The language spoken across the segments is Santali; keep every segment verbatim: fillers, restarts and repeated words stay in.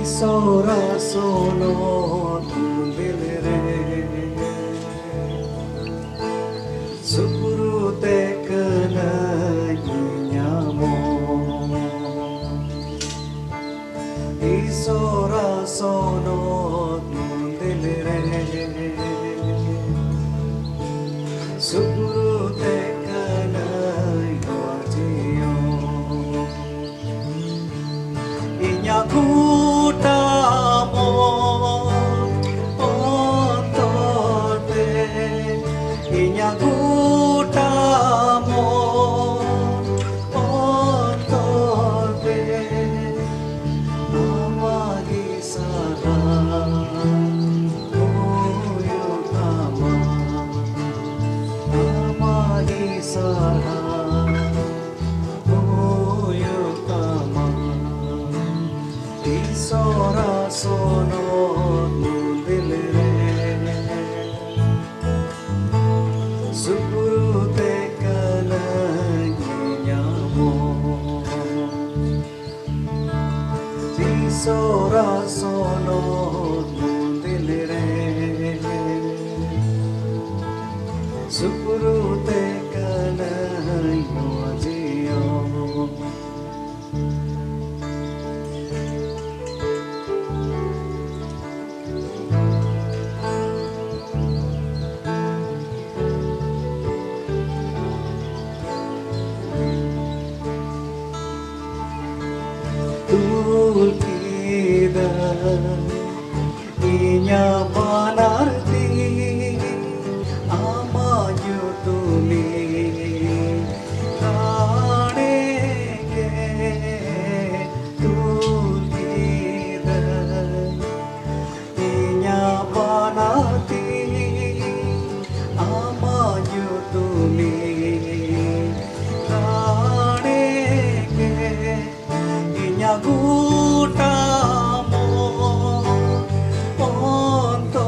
ᱥᱚᱨᱟ ᱥᱚᱱᱚᱛ ᱢᱚᱱᱫᱤᱨ ᱨᱮ ᱥᱩᱯᱨᱩ ᱛᱮ ᱠᱟᱹᱱᱟᱹᱧ ᱧᱟᱢᱚᱜ᱾ ᱤᱥᱚᱨᱟ ᱥᱚᱱᱚᱛ ᱢᱚᱱᱫᱤᱨ ᱨᱮ ᱥᱩᱯᱨᱩ ᱛᱮ ᱠᱟᱹᱱᱟᱹᱧ ᱱᱚᱣᱟ ᱡᱤᱭᱚᱱ᱾ ᱤᱧᱟᱜ ᱜᱚᱴᱟ ᱢᱚᱱ ᱚᱱᱛᱚᱨ ᱛᱮ, ᱤᱧᱟᱜ ᱜᱚᱴᱟ ᱢᱚᱱ ᱚᱱᱛᱚᱨ ᱛᱮ, ᱟᱢᱟᱜ ᱜᱮ ᱥᱟᱨᱦᱟᱣ ᱦᱩᱭᱩᱜ ᱛᱟᱢᱟ, ᱟᱢᱟᱜ ᱜᱮ ᱥᱟᱨᱦᱟᱣ ᱦᱩᱭᱩᱜ ᱛᱟᱢᱟ᱾ ᱤᱥᱚᱨᱟ ᱥᱚᱱᱚᱛ ᱢᱚᱱᱫᱤᱨ ᱨᱮ ᱥᱩᱯᱨᱩ ᱛᱮ ᱠᱟᱹᱱᱟᱹᱧ ᱧᱟᱢᱚᱜ᱾ ᱤᱥᱚᱨᱟ ᱥᱚᱱᱚᱛ ᱢᱚᱱᱫᱤᱨ ᱨᱮ ᱥᱩᱯᱨᱩ ᱛᱮ ᱠᱟᱹᱱᱟᱹᱧ ᱱᱚᱣᱟ ᱡᱤᱭᱚᱱ᱾ ᱛᱩᱞ ᱠᱮᱫᱟ ᱤᱧᱟᱜ ᱵᱟᱱᱟᱨ ᱛᱤ ᱟᱢᱟᱜ ᱧᱩᱛᱩᱢᱤᱧ ᱨᱟᱲᱮ ᱜᱮ᱾ ᱛᱩᱞ ᱠᱮᱫᱟ ᱤᱧᱟᱜ ᱵᱟᱱᱟᱨ ᱛᱤ ᱟᱢᱟᱜ ᱧᱩᱛᱩᱢᱤᱧ ᱨᱟᱲᱮ ᱜᱮ᱾ ᱤᱧᱟᱜ ᱜᱚᱴᱟ ᱢᱚᱱ ᱚᱱᱛᱚᱨ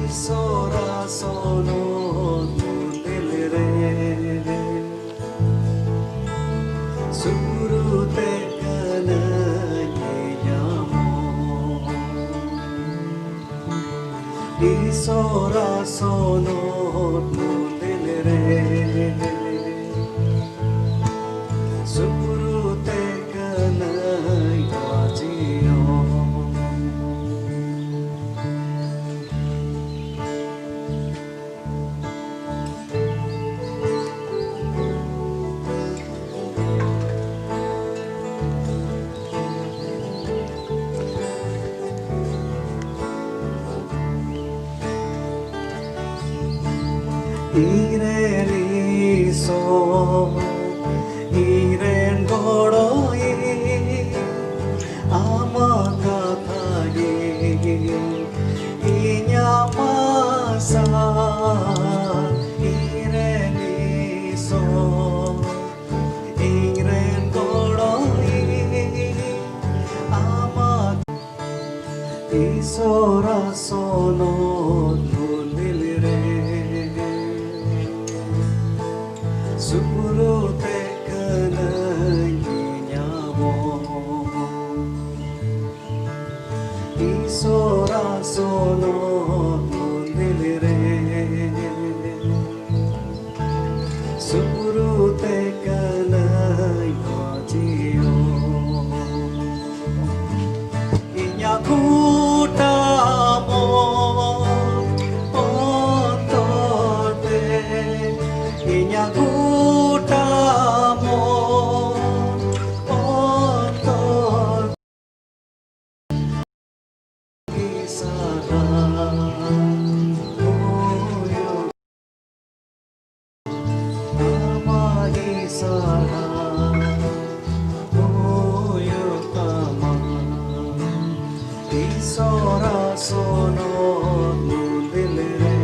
ᱥᱚᱨᱟ ᱥᱚᱱᱚᱛ ᱢᱚᱱᱫᱤᱞ ᱨᱮ ᱥᱩᱨᱩ ᱛᱮ ᱠᱟᱹᱱᱟᱹᱧ ᱧᱟᱢᱚᱜ᱾ ᱤᱥᱚᱨᱟ ᱥᱚᱱᱚᱛ ᱢᱚᱱᱫᱤᱞ ᱨᱮ ᱥᱩᱨᱩ ᱛᱮ ᱠᱟᱹᱱᱟᱹᱧ ᱵᱟᱡᱤᱭᱚ᱾ ᱤᱧᱨᱮᱱ ᱤᱥᱚᱨ, ᱤᱧᱨᱮᱱ ᱜᱚᱲᱚᱭᱤᱡ, ᱟᱢᱟᱜ ᱠᱟᱛᱷᱟ ᱜᱮ ᱤᱧᱟᱹᱜ ᱟᱥᱟ᱾ ᱤᱧᱨᱮᱱ ᱤᱥᱚᱨ, ᱤᱧᱨᱮᱱ ᱜᱚᱲᱚᱭᱤᱡ, ᱟᱢᱟᱜ ᱤᱥᱚᱨᱟ ᱥᱚᱱᱚᱛ ᱢᱚᱱᱫᱤᱞ ᱨᱮ ᱥᱩᱨᱩ ᱛᱮ ᱠᱟᱹᱱᱟᱹᱧ ᱧᱟᱢᱚᱜ᱾ ᱤᱥᱚᱨᱟ ᱥᱚᱱᱚᱛ ᱢᱚᱱᱫᱤᱞ ᱨᱮ ᱥᱩᱨᱩ ᱛᱮ ᱠᱟᱹᱱᱟᱹᱧ ᱵᱟᱡᱤᱭᱚ᱾ ᱤᱧᱟᱹᱜ ᱜᱚᱴᱟ ᱢᱚᱱ ᱚᱱᱛᱚᱨ ᱛᱮ, ᱤᱧᱟᱹᱜ ᱜᱚᱴᱟ ᱢᱚᱱ ᱚᱱᱛᱚᱨ ᱤᱥᱟᱨᱟ ᱦᱩᱭᱩᱜ ᱟᱢᱟᱜ ᱤᱥᱟᱨᱟ ᱦᱩᱭᱩᱜ ᱛᱟᱢᱟ᱾ ᱤᱥᱚᱨᱟ ᱥᱚᱱᱚᱛ ᱢᱚᱱᱫᱤᱞ ᱨᱮ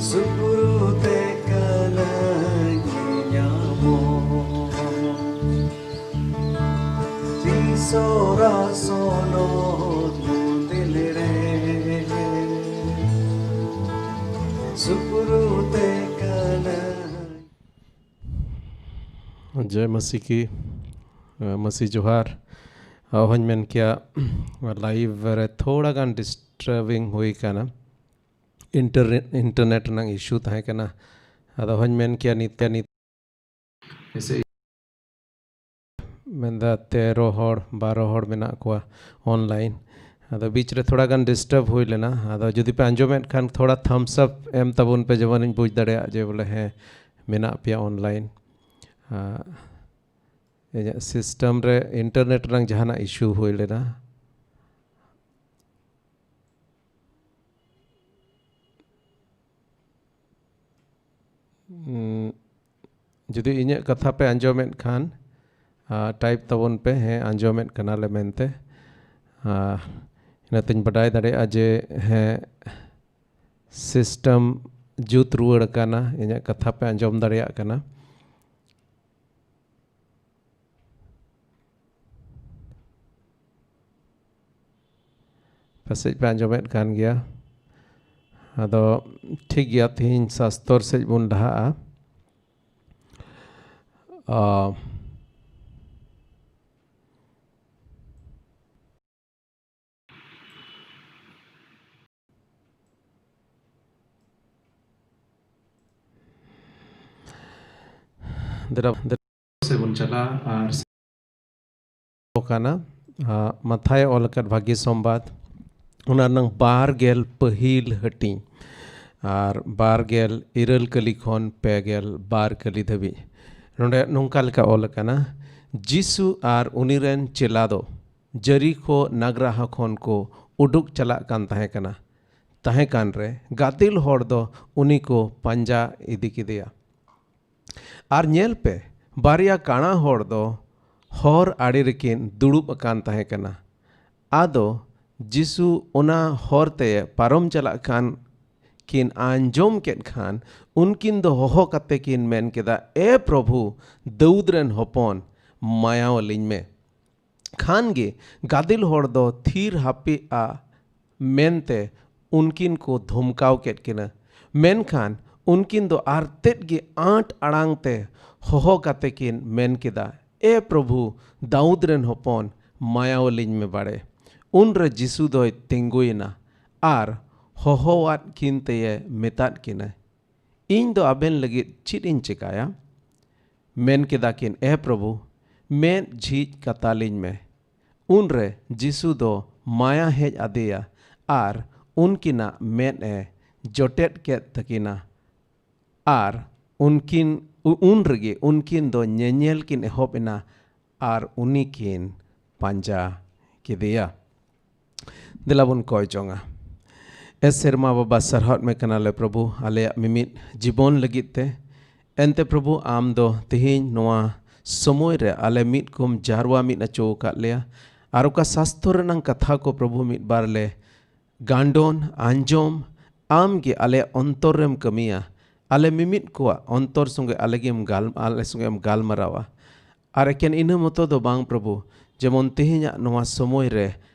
ᱥᱩᱨᱩ ᱛᱮ ᱠᱟᱹᱱᱟᱹᱧ ᱧᱟᱢᱚᱜ᱾ ᱤᱥᱚᱨᱟ ᱥᱚᱱᱚᱛ ᱢᱚᱱᱫᱤᱞ ᱡᱚᱭ ᱢᱟᱹᱥᱤ ᱠᱤ, ᱟᱸ, ᱢᱟᱹᱥᱤ ᱡᱚᱦᱟᱨ᱾ ᱟᱸ, ᱚᱦᱚᱧ ᱢᱮᱱ ᱠᱮᱭᱟ, ᱞᱟᱭᱤᱵᱷ ᱨᱮ ᱛᱷᱚᱲᱟ ᱜᱟᱱ ᱰᱤᱥᱴᱟᱨᱵᱤᱝ ᱦᱩᱭ ᱠᱟᱱᱟ᱾ ᱤᱱᱴᱟᱨᱱᱮᱴ, ᱤᱱᱴᱟᱨᱱᱮᱴ ᱨᱮᱱᱟᱜ ᱤᱥᱩ ᱛᱟᱦᱮᱸ ᱠᱟᱱᱟ᱾ ᱟᱫᱚ ᱚᱦᱚᱧ ᱢᱮᱱ ᱠᱮᱭᱟ ᱱᱤᱛ, ᱱᱤᱛ ᱢᱮᱱᱫᱟ ᱛᱮᱨᱚ ᱦᱚᱲ, ᱵᱟᱨᱚ ᱦᱚᱲ ᱢᱮᱱᱟᱜ ᱠᱚᱣᱟ ᱚᱱᱞᱟᱭᱤᱱ᱾ ᱟᱫᱚ ᱵᱤᱪ ᱨᱮ ᱛᱷᱚᱲᱟ ᱜᱟᱱ ᱰᱤᱥᱴᱟᱨᱵ ᱦᱩᱭ ᱞᱮᱱᱟ᱾ ᱟᱫᱚ ᱡᱩᱫᱤ ᱯᱮ ᱟᱸᱡᱚᱢᱮᱫ ᱠᱷᱟᱱ ᱛᱷᱚᱲᱟ ᱛᱷᱟᱢᱥ ᱟᱯ ᱮᱢ ᱛᱟᱵᱚᱱ ᱯᱮ, ᱡᱮᱢᱚᱱᱤᱧ ᱵᱩᱡᱽ ᱫᱟᱲᱮᱭᱟᱜ ᱡᱮ ᱵᱚᱞᱮ ᱦᱮᱸ ᱢᱮᱱᱟᱜ ᱯᱮᱭᱟ ᱚᱱᱞᱟᱭᱤᱱ᱾ ᱟᱸ, ᱤᱧᱟᱹᱜ ᱥᱤᱥᱴᱮᱢ ᱨᱮ ᱤᱱᱴᱟᱨᱱᱮᱴ ᱨᱮᱱᱟᱜ ᱡᱟᱦᱟᱱᱟᱜ ᱤᱥᱩ ᱦᱩᱭ ᱞᱮᱱᱟ᱾ ᱩᱸ, ᱡᱩᱫᱤ ᱤᱧᱟᱹᱜ ᱠᱟᱛᱷᱟ ᱯᱮ ᱟᱸᱡᱚᱢᱮᱫ ᱠᱷᱟᱱ, ᱟᱸ, ᱴᱟᱭᱤᱯ ᱛᱟᱵᱚᱱ ᱯᱮ, "ᱦᱮᱸ, ᱟᱸᱡᱚᱢᱮᱫ ᱠᱟᱱᱟᱞᱮ" ᱢᱮᱱᱛᱮ᱾ ᱟᱸ, ᱤᱱᱟᱹᱛᱤᱧ ᱵᱟᱰᱟᱭ ᱫᱟᱲᱮᱭᱟᱜᱼᱟ ᱡᱮ ᱦᱮᱸ, ᱥᱤᱥᱴᱮᱢ ᱡᱩᱛ ᱨᱩᱣᱟᱹᱲ ᱟᱠᱟᱱᱟ, ᱤᱧᱟᱹᱜ ᱠᱟᱛᱷᱟ ᱯᱮ ᱟᱸᱡᱚᱢ ᱫᱟᱲᱮᱭᱟᱜ ᱠᱟᱱᱟ᱾ ᱯᱟᱥᱮᱡ ᱯᱮ ᱟᱸᱡᱚᱢᱮᱫ ᱠᱟᱱ ᱜᱮᱭᱟ᱾ ᱟᱫᱚ ᱴᱷᱤᱠ ᱜᱮᱭᱟ, ᱛᱮᱦᱮᱧ ᱥᱟᱥᱛᱚᱨ ᱥᱮᱫ ᱵᱚᱱ ᱞᱟᱦᱟᱜᱼᱟ᱾ ᱟ, ᱫᱮᱞᱟ, ᱫᱮᱞᱟ ᱥᱮᱫ ᱵᱚᱱ ᱪᱟᱞᱟᱜᱼᱟ ᱟᱨ ᱠᱟᱱᱟ, ᱟ, ᱢᱟᱛᱷᱟᱭ ᱚᱞ ᱟᱠᱟᱫ ᱵᱷᱟᱹᱜᱤ ᱥᱚᱢᱵᱟᱫ, ᱚᱱᱟ ᱨᱮᱱᱟᱝ ᱵᱟᱨ ᱜᱮᱞ ᱯᱟᱹᱦᱤᱞ ᱦᱟᱹᱴᱤᱧ ᱟᱨ ᱵᱟᱨ ᱜᱮᱞ ᱤᱨᱟᱹᱞ ᱠᱟᱹᱞᱤ ᱠᱷᱚᱱ ᱯᱮ ᱜᱮᱞ ᱵᱟᱨ ᱠᱟᱹᱞᱤ ᱫᱷᱟᱹᱵᱤᱡ᱾ ᱱᱚᱰᱮ ᱱᱚᱝᱠᱟ ᱞᱮᱠᱟ ᱚᱞ ᱟᱠᱟᱱᱟ, ᱡᱤᱥᱩ ᱟᱨ ᱩᱱᱤ ᱨᱮᱱ ᱪᱮᱞᱟ ᱫᱚ ᱡᱮᱨᱤᱠᱳ ᱱᱟᱜᱽᱨᱟᱦᱟ ᱠᱷᱚᱱ ᱠᱚ ᱩᱰᱩᱠ ᱪᱟᱞᱟᱜ ᱠᱟᱱ ᱛᱟᱦᱮᱸ ᱠᱟᱱᱟ᱾ ᱛᱟᱦᱮᱸ ᱠᱟᱱ ᱨᱮ ᱜᱟᱫᱮᱞ ᱦᱚᱲ ᱫᱚ ᱩᱱᱤ ᱠᱚ ᱯᱟᱸᱡᱟ ᱤᱫᱤ ᱠᱮᱫᱮᱭᱟ᱾ ᱟᱨ ᱧᱮᱞ ᱯᱮ, ᱵᱟᱨᱭᱟ ᱠᱟᱬᱟ ᱦᱚᱲ ᱫᱚ ᱦᱚᱨ ᱟᱲᱮ ᱨᱮᱠᱤᱱ ᱫᱩᱲᱩᱵ ᱟᱠᱟᱱ ᱛᱟᱦᱮᱸ ᱠᱟᱱᱟ᱾ ᱟᱫᱚ ᱡᱤᱥᱩ ᱚᱱᱟ ᱦᱚᱨ ᱛᱮ ᱯᱟᱨᱚᱢ ᱪᱟᱞᱟᱜ ᱠᱷᱟᱱ ᱠᱤᱱ ᱟᱸᱡᱚᱢ ᱠᱮᱫ ᱠᱷᱟᱱ, ᱩᱱᱠᱤᱱ ᱫᱚ ᱦᱚᱦᱚ ᱠᱟᱛᱮ ᱠᱤᱱ ᱢᱮᱱ ᱠᱮᱫᱟ, "ᱮ ᱯᱨᱚᱵᱷᱩ, ᱫᱟᱹᱣᱫ ᱨᱮᱱ ᱦᱚᱯᱚᱱ, ᱢᱟᱭᱟᱣ ᱟᱹᱞᱤᱧ ᱢᱮ᱾" ᱠᱷᱟᱱ ᱜᱮ ᱜᱟᱫᱮᱞ ᱦᱚᱲ ᱫᱚ ᱛᱷᱤᱨ ᱦᱟᱯᱮᱜᱼᱟ ᱢᱮᱱᱛᱮ ᱩᱱᱠᱤᱱ ᱠᱚ ᱫᱷᱚᱢᱠᱟᱣ ᱠᱮᱫ ᱠᱤᱱᱟ᱾ ᱢᱮᱱᱠᱷᱟᱱ ᱩᱱᱠᱤᱱ ᱫᱚ ᱟᱨ ᱛᱮᱫ ᱜᱮ ᱟᱸᱴ ᱟᱲᱟᱝ ᱛᱮ ᱦᱚᱦᱚ ᱠᱟᱛᱮ ᱠᱤᱱ ᱢᱮᱱ ᱠᱮᱫᱟ, "ᱮ ᱯᱨᱚᱵᱷᱩ, ᱫᱟᱣᱩᱫ ᱨᱮᱱ ᱦᱚᱯᱚᱱ, ᱢᱟᱭᱟᱣᱟᱞᱤᱧ ᱢᱮ ᱵᱟᱲᱮ!" ᱩᱱᱨᱮ ᱡᱤᱥᱩ ᱫᱚᱭ ᱛᱤᱸᱜᱩᱭᱮᱱᱟ ᱟᱨ ᱦᱚᱦᱚᱣᱟᱫ ᱠᱤᱱ ᱛᱮᱭᱮ ᱢᱮᱛᱟᱫ ᱠᱤᱱᱟ, "ᱤᱧ ᱫᱚ ᱟᱵᱮᱱ ᱞᱟᱹᱜᱤᱫ ᱪᱮᱫ ᱤᱧ ᱪᱮᱠᱟᱭᱟ?" ᱢᱮᱱ ᱠᱮᱫᱟ ᱠᱤᱱ, "ᱮ ᱯᱨᱚᱵᱷᱩ, ᱢᱮᱫ ᱡᱷᱤᱡ ᱠᱟᱛᱟᱞᱤᱧ ᱢᱮ᱾" ᱩᱱᱨᱮ ᱡᱤᱥᱩ ᱫᱚ ᱢᱟᱭᱟ ᱦᱮᱡ ᱟᱫᱮᱭᱟ ᱟᱨ ᱩᱱᱠᱤᱱᱟᱜ ᱢᱮᱫ ᱮ ᱡᱚᱴᱮᱫ ᱠᱮᱫ ᱛᱟᱹᱠᱤᱱᱟ᱾ ᱟᱨ ᱩᱱᱠᱤᱱ, ᱩ-, ᱩᱱ ᱨᱮᱜᱮ ᱩᱱᱠᱤᱱ ᱫᱚ ᱧᱮᱧᱮᱞ ᱠᱤᱱ ᱮᱦᱚᱵ ᱮᱱᱟ ᱟᱨ ᱩᱱᱤ ᱠᱤᱱ ᱯᱟᱸᱡᱟ ᱠᱮᱫᱮᱭᱟ᱾ ᱫᱮᱞᱟ ᱵᱚᱱ ᱠᱚᱭ ᱡᱚᱝᱟ᱾ ᱮ ᱥᱮᱨᱢᱟ ᱵᱟᱵᱟ, ᱥᱟᱨᱦᱟᱣ ᱢᱮ ᱠᱟᱱᱟᱞᱮ ᱯᱨᱚᱵᱷᱩ, ᱟᱞᱮᱭᱟᱜ ᱢᱤᱢᱤᱫ ᱡᱤᱵᱚᱱ ᱞᱟᱹᱜᱤᱫ ᱛᱮ᱾ ᱮᱱᱛᱮ ᱯᱨᱚᱵᱷᱩ, ᱟᱢ ᱫᱚ ᱛᱮᱦᱮᱧ ᱱᱚᱣᱟ ᱥᱚᱢᱚᱭ ᱨᱮ ᱟᱞᱮ ᱢᱤᱫ ᱠᱚᱢ ᱡᱟᱨᱣᱟ ᱢᱤᱫ ᱦᱚᱪᱚ ᱟᱠᱟᱫ ᱞᱮᱭᱟ᱾ ᱟᱨ ᱚᱠᱟ ᱥᱟᱥᱛᱚᱨ ᱨᱮᱱᱟᱝ ᱠᱟᱛᱷᱟ ᱠᱚ ᱯᱨᱚᱵᱷᱩ ᱢᱤᱫ ᱵᱟᱨ ᱞᱮ ᱜᱟᱱᱰᱚᱱ, ᱟᱸᱡᱚᱢ, ᱟᱢ ᱜᱮ ᱟᱞᱮᱭᱟᱜ ᱚᱱᱛᱚᱨ ᱨᱮᱢ ᱠᱟᱹᱢᱤᱭᱟ᱾ ᱟᱞᱮ ᱢᱤᱢᱤᱫ ᱠᱚᱣᱟᱜ ᱚᱱᱛᱚᱨ ᱥᱚᱸᱜᱮ ᱟᱞᱮ ᱜᱮᱢ ᱜᱟᱞ-, ᱟᱞᱮ ᱥᱚᱸᱜᱮ ᱮᱢ ᱜᱟᱞᱢᱟᱨᱟᱣᱟ᱾ ᱟᱨ ᱮᱠᱮᱱ ᱤᱱᱟᱹ ᱢᱚᱛᱚ ᱫᱚ ᱵᱟᱝ ᱯᱨᱚᱵᱷᱩ, ᱡᱮᱢᱚᱱ ᱛᱮᱦᱮᱧᱟᱜ ᱱᱚᱣᱟ ᱥᱚᱢᱚᱭ ᱨᱮ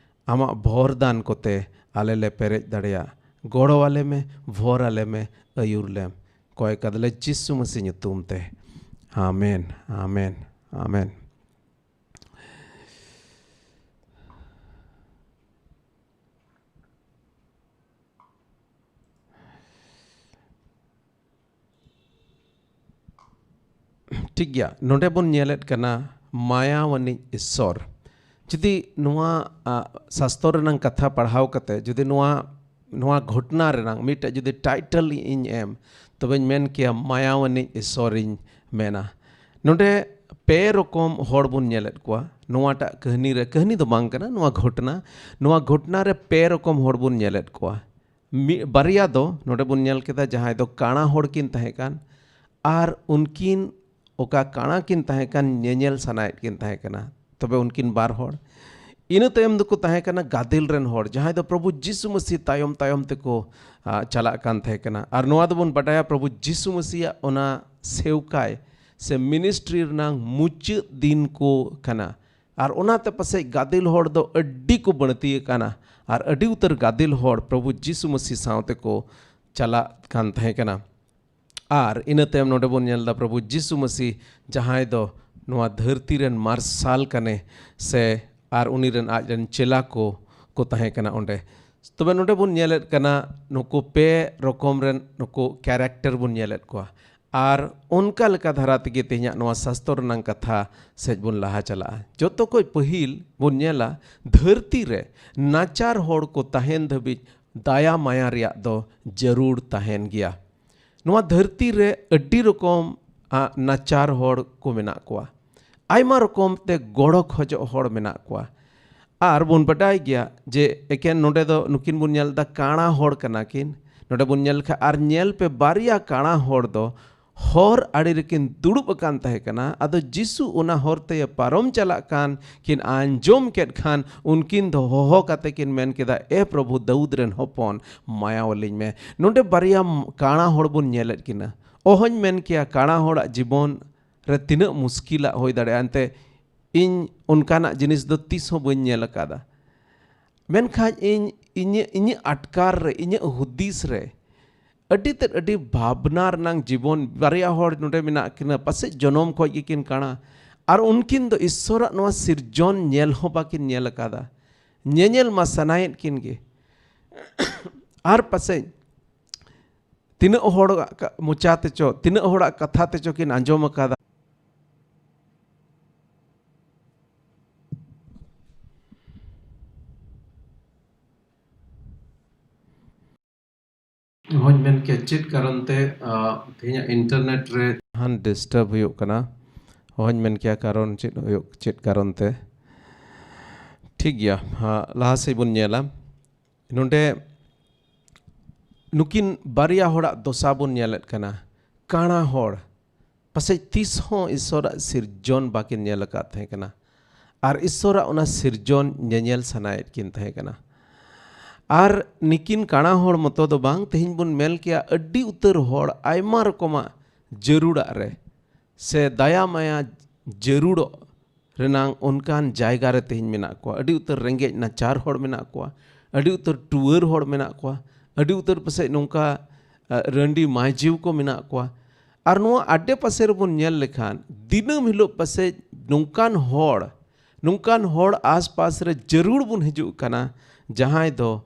ᱟᱢᱟᱜ ᱵᱷᱚᱨ ᱫᱟᱱ ᱠᱚᱛᱮ ᱟᱞᱮ ᱞᱮ ᱯᱮᱨᱮᱡ ᱫᱟᱲᱮᱭᱟᱜ᱾ ᱜᱚᱲᱚ ᱟᱞᱮ ᱢᱮ, ᱵᱷᱚᱨ ᱟᱞᱮ ᱢᱮ, ᱟᱹᱭᱩᱨ ᱞᱮᱢ᱾ ᱠᱚᱭ ᱠᱟᱫᱟᱞᱮ ᱡᱤᱥᱩ ᱢᱟᱹᱥᱤ ᱧᱩᱛᱩᱢ ᱛᱮ᱾ ᱟᱢᱮᱱ, ᱟᱢᱮᱱ, ᱟᱢᱮᱱ᱾ ᱴᱷᱤᱠ ᱜᱮᱭᱟ, ᱱᱚᱰᱮ ᱵᱚᱱ ᱧᱮᱞᱮᱫ ᱠᱟᱱᱟ ᱢᱟᱭᱟᱣᱟᱱᱤᱡ ᱤᱥᱥᱚᱨ᱾ ᱡᱩᱫᱤ ᱱᱚᱣᱟ, ᱟ, ᱥᱟᱥᱛᱚᱨ ᱨᱮᱱᱟᱝ ᱠᱟᱛᱷᱟ ᱯᱟᱲᱦᱟᱣ ᱠᱟᱛᱮ ᱡᱩᱫᱤ ᱱᱚᱣᱟ, ᱱᱚᱣᱟ ᱜᱷᱚᱴᱱᱟ ᱨᱮᱱᱟᱝ ᱢᱤᱫᱴᱮᱡ ᱡᱩᱫᱤ title ᱤᱧ ᱮᱢ, ᱛᱚᱵᱮᱧ ᱢᱮᱱ ᱠᱮᱭᱟ ᱢᱟᱭᱟᱣᱟᱱᱤᱡ ᱤᱥᱥᱚᱨᱤᱧ ᱢᱮᱱᱟ᱾ ᱱᱚᱰᱮ ᱯᱮ ᱨᱚᱠᱚᱢ ᱦᱚᱲ ᱵᱚᱱ ᱧᱮᱞᱮᱫ ᱠᱚᱣᱟ ᱱᱚᱣᱟᱴᱟᱜ ᱠᱟᱹᱦᱱᱤ ᱨᱮ᱾ ᱠᱟᱹᱦᱱᱤ ᱫᱚ ᱵᱟᱝ ᱠᱟᱱᱟ, ᱱᱚᱣᱟ ᱜᱷᱚᱴᱱᱟ᱾ ᱱᱚᱣᱟ ᱜᱷᱚᱴᱱᱟ ᱨᱮ ᱯᱮ ᱨᱚᱠᱚᱢ ᱦᱚᱲ ᱵᱚᱱ ᱧᱮᱞᱮᱫ ᱠᱚᱣᱟ᱾ ᱢᱤᱫ, ᱵᱟᱨᱭᱟ ᱫᱚ ᱱᱚᱰᱮ ᱵᱚᱱ ᱧᱮᱞ ᱠᱮᱫᱟ, ᱡᱟᱦᱟᱸᱭ ᱫᱚ ᱠᱟᱬᱟ ᱦᱚᱲ ᱠᱤᱱ ᱛᱟᱦᱮᱸ ᱠᱟᱱ, ᱟᱨ ᱩᱱᱠᱤᱱ ᱚᱠᱟ ᱠᱟᱬᱟ ᱠᱤᱱ ᱛᱟᱦᱮᱸ ᱠᱟᱱ, ᱧᱮᱧᱮᱞ ᱥᱟᱱᱟᱭᱮᱫ ᱠᱤᱱ ᱛᱟᱦᱮᱸ ᱠᱟᱱᱟ᱾ ᱛᱚᱵᱮ ᱩᱱᱠᱤᱱ ᱵᱟᱨ ᱦᱚᱲ᱾ ᱤᱱᱟᱹ ᱛᱟᱭᱚᱢ ᱫᱚᱠᱚ ᱛᱟᱦᱮᱸ ᱠᱟᱱᱟ ᱜᱟᱫᱮᱞ ᱨᱮᱱ ᱦᱚᱲ, ᱡᱟᱦᱟᱸᱭ ᱫᱚ ᱯᱨᱚᱵᱷᱩ ᱡᱤᱥᱩ ᱢᱟᱹᱥᱤ ᱛᱟᱭᱚᱢ ᱛᱟᱭᱚᱢ ᱛᱮᱠᱚ, ᱟ, ᱪᱟᱞᱟᱜ ᱠᱟᱱ ᱛᱟᱦᱮᱸ ᱠᱟᱱᱟ᱾ ᱟᱨ ᱱᱚᱣᱟ ᱫᱚᱵᱚᱱ ᱵᱟᱰᱟᱭᱟ, ᱯᱨᱚᱵᱷᱩ ᱡᱤᱥᱩ ᱢᱟᱹᱥᱤᱭᱟᱜ ᱚᱱᱟ ᱥᱮᱣᱠᱟᱭ ᱥᱮ ministry ᱨᱮᱱᱟᱝ ᱢᱩᱪᱟᱹᱫ ᱫᱤᱱ ᱠᱚ ᱠᱟᱱᱟ᱾ ᱟᱨ ᱚᱱᱟᱛᱮ ᱯᱟᱥᱮᱡ ᱜᱟᱫᱮᱞ ᱦᱚᱲ ᱫᱚ ᱟᱹᱰᱤ ᱠᱚ ᱵᱟᱹᱲᱛᱤ ᱟᱠᱟᱱᱟ᱾ ᱟᱨ ᱟᱹᱰᱤ ᱩᱛᱟᱹᱨ ᱜᱟᱫᱮᱞ ᱦᱚᱲ ᱯᱨᱚᱵᱷᱩ ᱡᱤᱥᱩ ᱢᱟᱹᱥᱤ ᱥᱟᱶ ᱛᱮᱠᱚ ᱪᱟᱞᱟᱜ ᱠᱟᱱ ᱛᱟᱦᱮᱸ ᱠᱟᱱᱟ᱾ ᱟᱨ ᱤᱱᱟᱹ ᱛᱟᱭᱚᱢ ᱱᱚᱰᱮ ᱵᱚᱱ ᱧᱮᱞ ᱮᱫᱟ ᱯᱨᱚᱵᱷᱩ ᱡᱤᱥᱩ ᱢᱟᱹᱥᱤ, ᱡᱟᱦᱟᱸᱭ ᱫᱚ ᱱᱚᱣᱟ ᱫᱷᱟᱹᱨᱛᱤ ᱨᱮᱱ ᱢᱟᱨᱥᱟᱞ ᱠᱟᱱᱮ, ᱥᱮ ᱟᱨ ᱩᱱᱤ ᱨᱮᱱ ᱟᱡ ᱨᱮᱱ ᱪᱮᱞᱟ ᱠᱚ ᱠᱚ ᱛᱟᱦᱮᱸ ᱠᱟᱱᱟ ᱚᱸᱰᱮ᱾ ᱛᱚᱵᱮ ᱱᱚᱰᱮ ᱵᱚᱱ ᱧᱮᱞᱮᱫ ᱠᱟᱱᱟ ᱱᱩᱠᱩ ᱯᱮ ᱨᱚᱠᱚᱢ ᱨᱮᱱ ᱱᱩᱠᱩ ᱠᱮᱨᱮᱠᱴᱟᱨ ᱵᱚᱱ ᱧᱮᱞᱮᱫ ᱠᱚᱣᱟ᱾ ᱟᱨ ᱚᱱᱠᱟ ᱞᱮᱠᱟ ᱫᱷᱟᱨᱟ ᱛᱮᱜᱮ ᱛᱮᱦᱮᱧᱟᱜ ᱱᱚᱣᱟ ᱥᱟᱥᱛᱚᱨ ᱨᱮᱱᱟᱝ ᱠᱟᱛᱷᱟ ᱥᱮᱫ ᱵᱚᱱ ᱞᱟᱦᱟ ᱪᱟᱞᱟᱜᱼᱟ᱾ ᱡᱚᱛᱚ ᱠᱷᱚᱡ ᱯᱟᱹᱦᱤᱞ ᱵᱚᱱ ᱧᱮᱞᱟ, ᱫᱷᱟᱹᱨᱛᱤ ᱨᱮ ᱱᱟᱪᱟᱨ ᱦᱚᱲ ᱠᱚ ᱛᱟᱦᱮᱱ ᱫᱷᱟᱹᱵᱤᱡ ᱫᱟᱭᱟ ᱢᱟᱭᱟ ᱨᱮᱭᱟᱜ ᱫᱚ ᱡᱟᱹᱨᱩᱲ ᱛᱟᱦᱮᱱ ᱜᱮᱭᱟ᱾ ᱱᱚᱣᱟ ᱫᱷᱟᱹᱨᱛᱤ ᱨᱮ ᱟᱹᱰᱤ ᱨᱚᱠᱚᱢ ᱟᱜ ᱱᱟᱪᱟᱨ ᱦᱚᱲ ᱠᱚ ᱢᱮᱱᱟᱜ ᱠᱚᱣᱟ, ᱟᱭᱢᱟ ᱨᱚᱠᱚᱢ ᱛᱮ ᱜᱚᱲᱚ ᱠᱷᱚᱡᱚᱜ ᱦᱚᱲ ᱢᱮᱱᱟᱜ ᱠᱚᱣᱟ᱾ ᱟᱨ ᱵᱚᱱ ᱵᱟᱰᱟᱭ ᱜᱮᱭᱟ ᱡᱮ ᱮᱠᱮᱱ ᱱᱚᱰᱮ ᱫᱚ ᱱᱩᱠᱤᱱ ᱵᱚᱱ ᱧᱮᱞ ᱮᱫᱟ ᱠᱟᱬᱟ ᱦᱚᱲ ᱠᱟᱱᱟ ᱠᱤᱱ᱾ ᱱᱚᱰᱮ ᱵᱚᱱ ᱧᱮᱞ ᱠᱷᱟᱱ, ᱟᱨ ᱧᱮᱞ ᱯᱮ, ᱵᱟᱨᱭᱟ ᱠᱟᱬᱟ ᱦᱚᱲ ᱫᱚ ᱦᱚᱨ ᱟᱲᱮ ᱨᱮᱠᱤᱱ ᱫᱩᱲᱩᱵ ᱟᱠᱟᱱ ᱛᱟᱦᱮᱸ ᱠᱟᱱᱟ᱾ ᱟᱫᱚ ᱡᱤᱥᱩ ᱚᱱᱟ ᱦᱚᱨ ᱛᱮᱭᱮ ᱯᱟᱨᱚᱢ ᱪᱟᱞᱟᱜ ᱠᱟᱱ ᱠᱤᱱ ᱟᱸᱡᱚᱢ ᱠᱮᱫ ᱠᱷᱟᱱ, ᱩᱱᱠᱤᱱ ᱫᱚ ᱦᱚᱦᱚ ᱠᱟᱛᱮ ᱠᱤᱱ ᱢᱮᱱ ᱠᱮᱫᱟ, "ᱮ ᱯᱨᱚᱵᱷᱩ, ᱫᱟᱹᱣᱩᱫ ᱨᱮᱱ ᱦᱚᱯᱚᱱ, ᱢᱟᱭᱟᱣᱟᱞᱤᱧ ᱢᱮ᱾" ᱱᱚᱰᱮ ᱵᱟᱨᱭᱟ ᱠᱟᱬᱟ ᱦᱚᱲ ᱵᱚᱱ ᱧᱮᱞᱮᱫ ᱠᱤᱱᱟ᱾ ᱚᱦᱚᱧ ᱢᱮᱱ ᱠᱮᱭᱟ ᱠᱟᱬᱟ ᱦᱚᱲᱟᱜ ᱡᱤᱵᱚᱱ ᱨᱮ ᱛᱤᱱᱟᱹᱜ ᱢᱩᱥᱠᱤᱞᱟᱜ ᱦᱩᱭ ᱫᱟᱲᱮᱭᱟᱜᱼᱟ᱾ ᱮᱱᱛᱮ ᱤᱧ ᱚᱱᱠᱟᱱᱟᱜ ᱡᱤᱱᱤᱥ ᱫᱚ ᱛᱤᱥ ᱦᱚᱸ ᱵᱟᱹᱧ ᱧᱮᱞ ᱟᱠᱟᱫᱟ᱾ ᱢᱮᱱᱠᱷᱟᱱ ᱤᱧ, ᱤᱧᱟᱹᱜ, ᱤᱧᱟᱹᱜ ᱟᱴᱠᱟᱨ ᱨᱮ, ᱤᱧᱟᱹᱜ ᱦᱩᱫᱤᱥ ᱨᱮ ᱟᱹᱰᱤ ᱛᱮᱫ, ᱟᱹᱰᱤ ᱵᱷᱟᱵᱽᱱᱟ ᱨᱮᱱᱟᱜ ᱡᱤᱵᱚᱱ᱾ ᱵᱟᱨᱭᱟ ᱦᱚᱲ ᱱᱚᱰᱮ ᱢᱮᱱᱟᱜ ᱠᱤᱱᱟ, ᱯᱟᱥᱮᱡ ᱡᱚᱱᱚᱢ ᱠᱷᱚᱱ ᱜᱮᱠᱤᱱ ᱠᱟᱬᱟ, ᱟᱨ ᱩᱱᱠᱤᱱ ᱫᱚ ᱤᱥᱥᱚᱨᱟᱜ ᱱᱚᱣᱟ ᱥᱤᱨᱡᱚᱱ ᱧᱮᱞ ᱦᱚᱸ ᱵᱟᱠᱤᱱ ᱧᱮᱞ ᱟᱠᱟᱫᱟ᱾ ᱧᱮᱧᱮᱞ ᱢᱟ ᱥᱟᱱᱟᱭᱮᱫ ᱠᱤᱱ ᱜᱮ, ᱟᱨ ᱯᱟᱥᱮᱡ ᱛᱤᱱᱟᱹᱜ ᱦᱚᱲᱟᱜ ᱠᱟ-, ᱢᱚᱪᱟ ᱛᱮᱪᱚ, ᱛᱤᱱᱟᱹᱜ ᱦᱚᱲᱟᱜ ᱠᱟᱛᱷᱟ ᱛᱮᱪᱚ ᱠᱤᱱ ᱟᱸᱡᱚᱢ ᱟᱠᱟᱫᱟ᱾ ᱦᱚᱧ ᱢᱮᱱ ᱠᱮᱭᱟ, ᱪᱮᱫ ᱠᱟᱨᱚᱱ ᱛᱮ, ᱟ, ᱛᱮᱦᱮᱧᱟᱜ internet ᱨᱮ ᱡᱟᱦᱟᱱ disturb ᱦᱩᱭᱩᱜ ᱠᱟᱱᱟ? ᱦᱚᱧ ᱢᱮᱱ ᱠᱮᱭᱟ, ᱠᱟᱨᱚᱱ ᱪᱮᱫ ᱦᱩᱭᱩᱜ, ᱪᱮᱫ ᱠᱟᱨᱚᱱ ᱛᱮ? ᱴᱷᱤᱠ ᱜᱮᱭᱟ, ᱦᱟ, ᱞᱟᱦᱟ ᱥᱮᱫ ᱵᱚᱱ ᱧᱮᱞᱟ᱾ ᱱᱚᱰᱮ ᱱᱩᱠᱤᱱ ᱵᱟᱨᱭᱟ ᱦᱚᱲᱟᱜ ᱫᱚᱥᱟ ᱵᱚᱱ ᱧᱮᱞᱮᱫ ᱠᱟᱱᱟ᱾ ᱠᱟᱬᱟ ᱦᱚᱲ, ᱯᱟᱥᱮᱡ ᱛᱤᱥ ᱦᱚᱸ ᱤᱥᱥᱚᱨᱟᱜ ᱥᱤᱨᱡᱚᱱ ᱵᱟᱠᱤᱱ ᱧᱮᱞ ᱟᱠᱟᱫ ᱛᱟᱦᱮᱸ ᱠᱟᱱᱟ, ᱟᱨ ᱤᱥᱥᱚᱨᱟᱜ ᱚᱱᱟ ᱥᱤᱨᱡᱚᱱ ᱧᱮᱧᱮᱞ ᱥᱟᱱᱟᱭᱮᱫ ᱠᱤᱱ ᱛᱟᱦᱮᱸ ᱠᱟᱱᱟ᱾ ᱟᱨ ᱱᱤᱠᱤᱱ ᱠᱟᱬᱟ ᱦᱚᱲ ᱢᱚᱛᱚ ᱫᱚ ᱵᱟᱝ, ᱛᱮᱦᱮᱧ ᱵᱚᱱ ᱢᱮᱱ ᱠᱮᱭᱟ, ᱟᱹᱰᱤ ᱩᱛᱟᱹᱨ ᱦᱚᱲ ᱟᱭᱢᱟ ᱨᱚᱠᱚᱢᱟᱜ ᱡᱟᱹᱨᱩᱲᱟᱜ ᱨᱮ ᱥᱮ ᱫᱟᱭᱟ ᱢᱟᱭᱟ ᱡᱟᱹᱨᱩᱲᱚᱜ ᱨᱮᱱᱟᱝ ᱚᱱᱠᱟᱱ ᱡᱟᱭᱜᱟ ᱨᱮ ᱛᱮᱦᱮᱧ ᱢᱮᱱᱟᱜ ᱠᱚᱣᱟ᱾ ᱟᱹᱰᱤ ᱩᱛᱟᱹᱨ ᱨᱮᱸᱜᱮᱡ ᱱᱟᱪᱟᱨ ᱦᱚᱲ ᱢᱮᱱᱟᱜ ᱠᱚᱣᱟ, ᱟᱹᱰᱤ ᱩᱛᱟᱹᱨ ᱴᱩᱣᱟᱹᱨ ᱦᱚᱲ ᱢᱮᱱᱟᱜ ᱠᱚᱣᱟ, ᱟᱹᱰᱤ ᱩᱛᱟᱹᱨ ᱯᱟᱥᱮᱡ ᱱᱚᱝᱠᱟ, ᱨᱟᱺᱰᱤ ᱢᱟᱹᱭᱡᱤᱣ ᱠᱚ ᱢᱮᱱᱟᱜ ᱠᱚᱣᱟ᱾ ᱟᱨ ᱱᱚᱣᱟ ᱟᱰᱮ ᱯᱟᱥᱮ ᱨᱮᱵᱚᱱ ᱧᱮᱞ ᱞᱮᱠᱷᱟᱱ ᱫᱤᱱᱟᱹᱢ ᱦᱤᱞᱳᱜ ᱯᱟᱥᱮᱡ ᱱᱚᱝᱠᱟᱱ ᱦᱚᱲ, ᱱᱚᱝᱠᱟᱱ ᱦᱚᱲ ᱟᱥᱯᱟᱥ ᱨᱮ ᱡᱟᱹᱨᱩᱲ ᱵᱚᱱ ᱦᱤᱡᱩᱜ ᱠᱟᱱᱟ, ᱡᱟᱦᱟᱸᱭ ᱫᱚ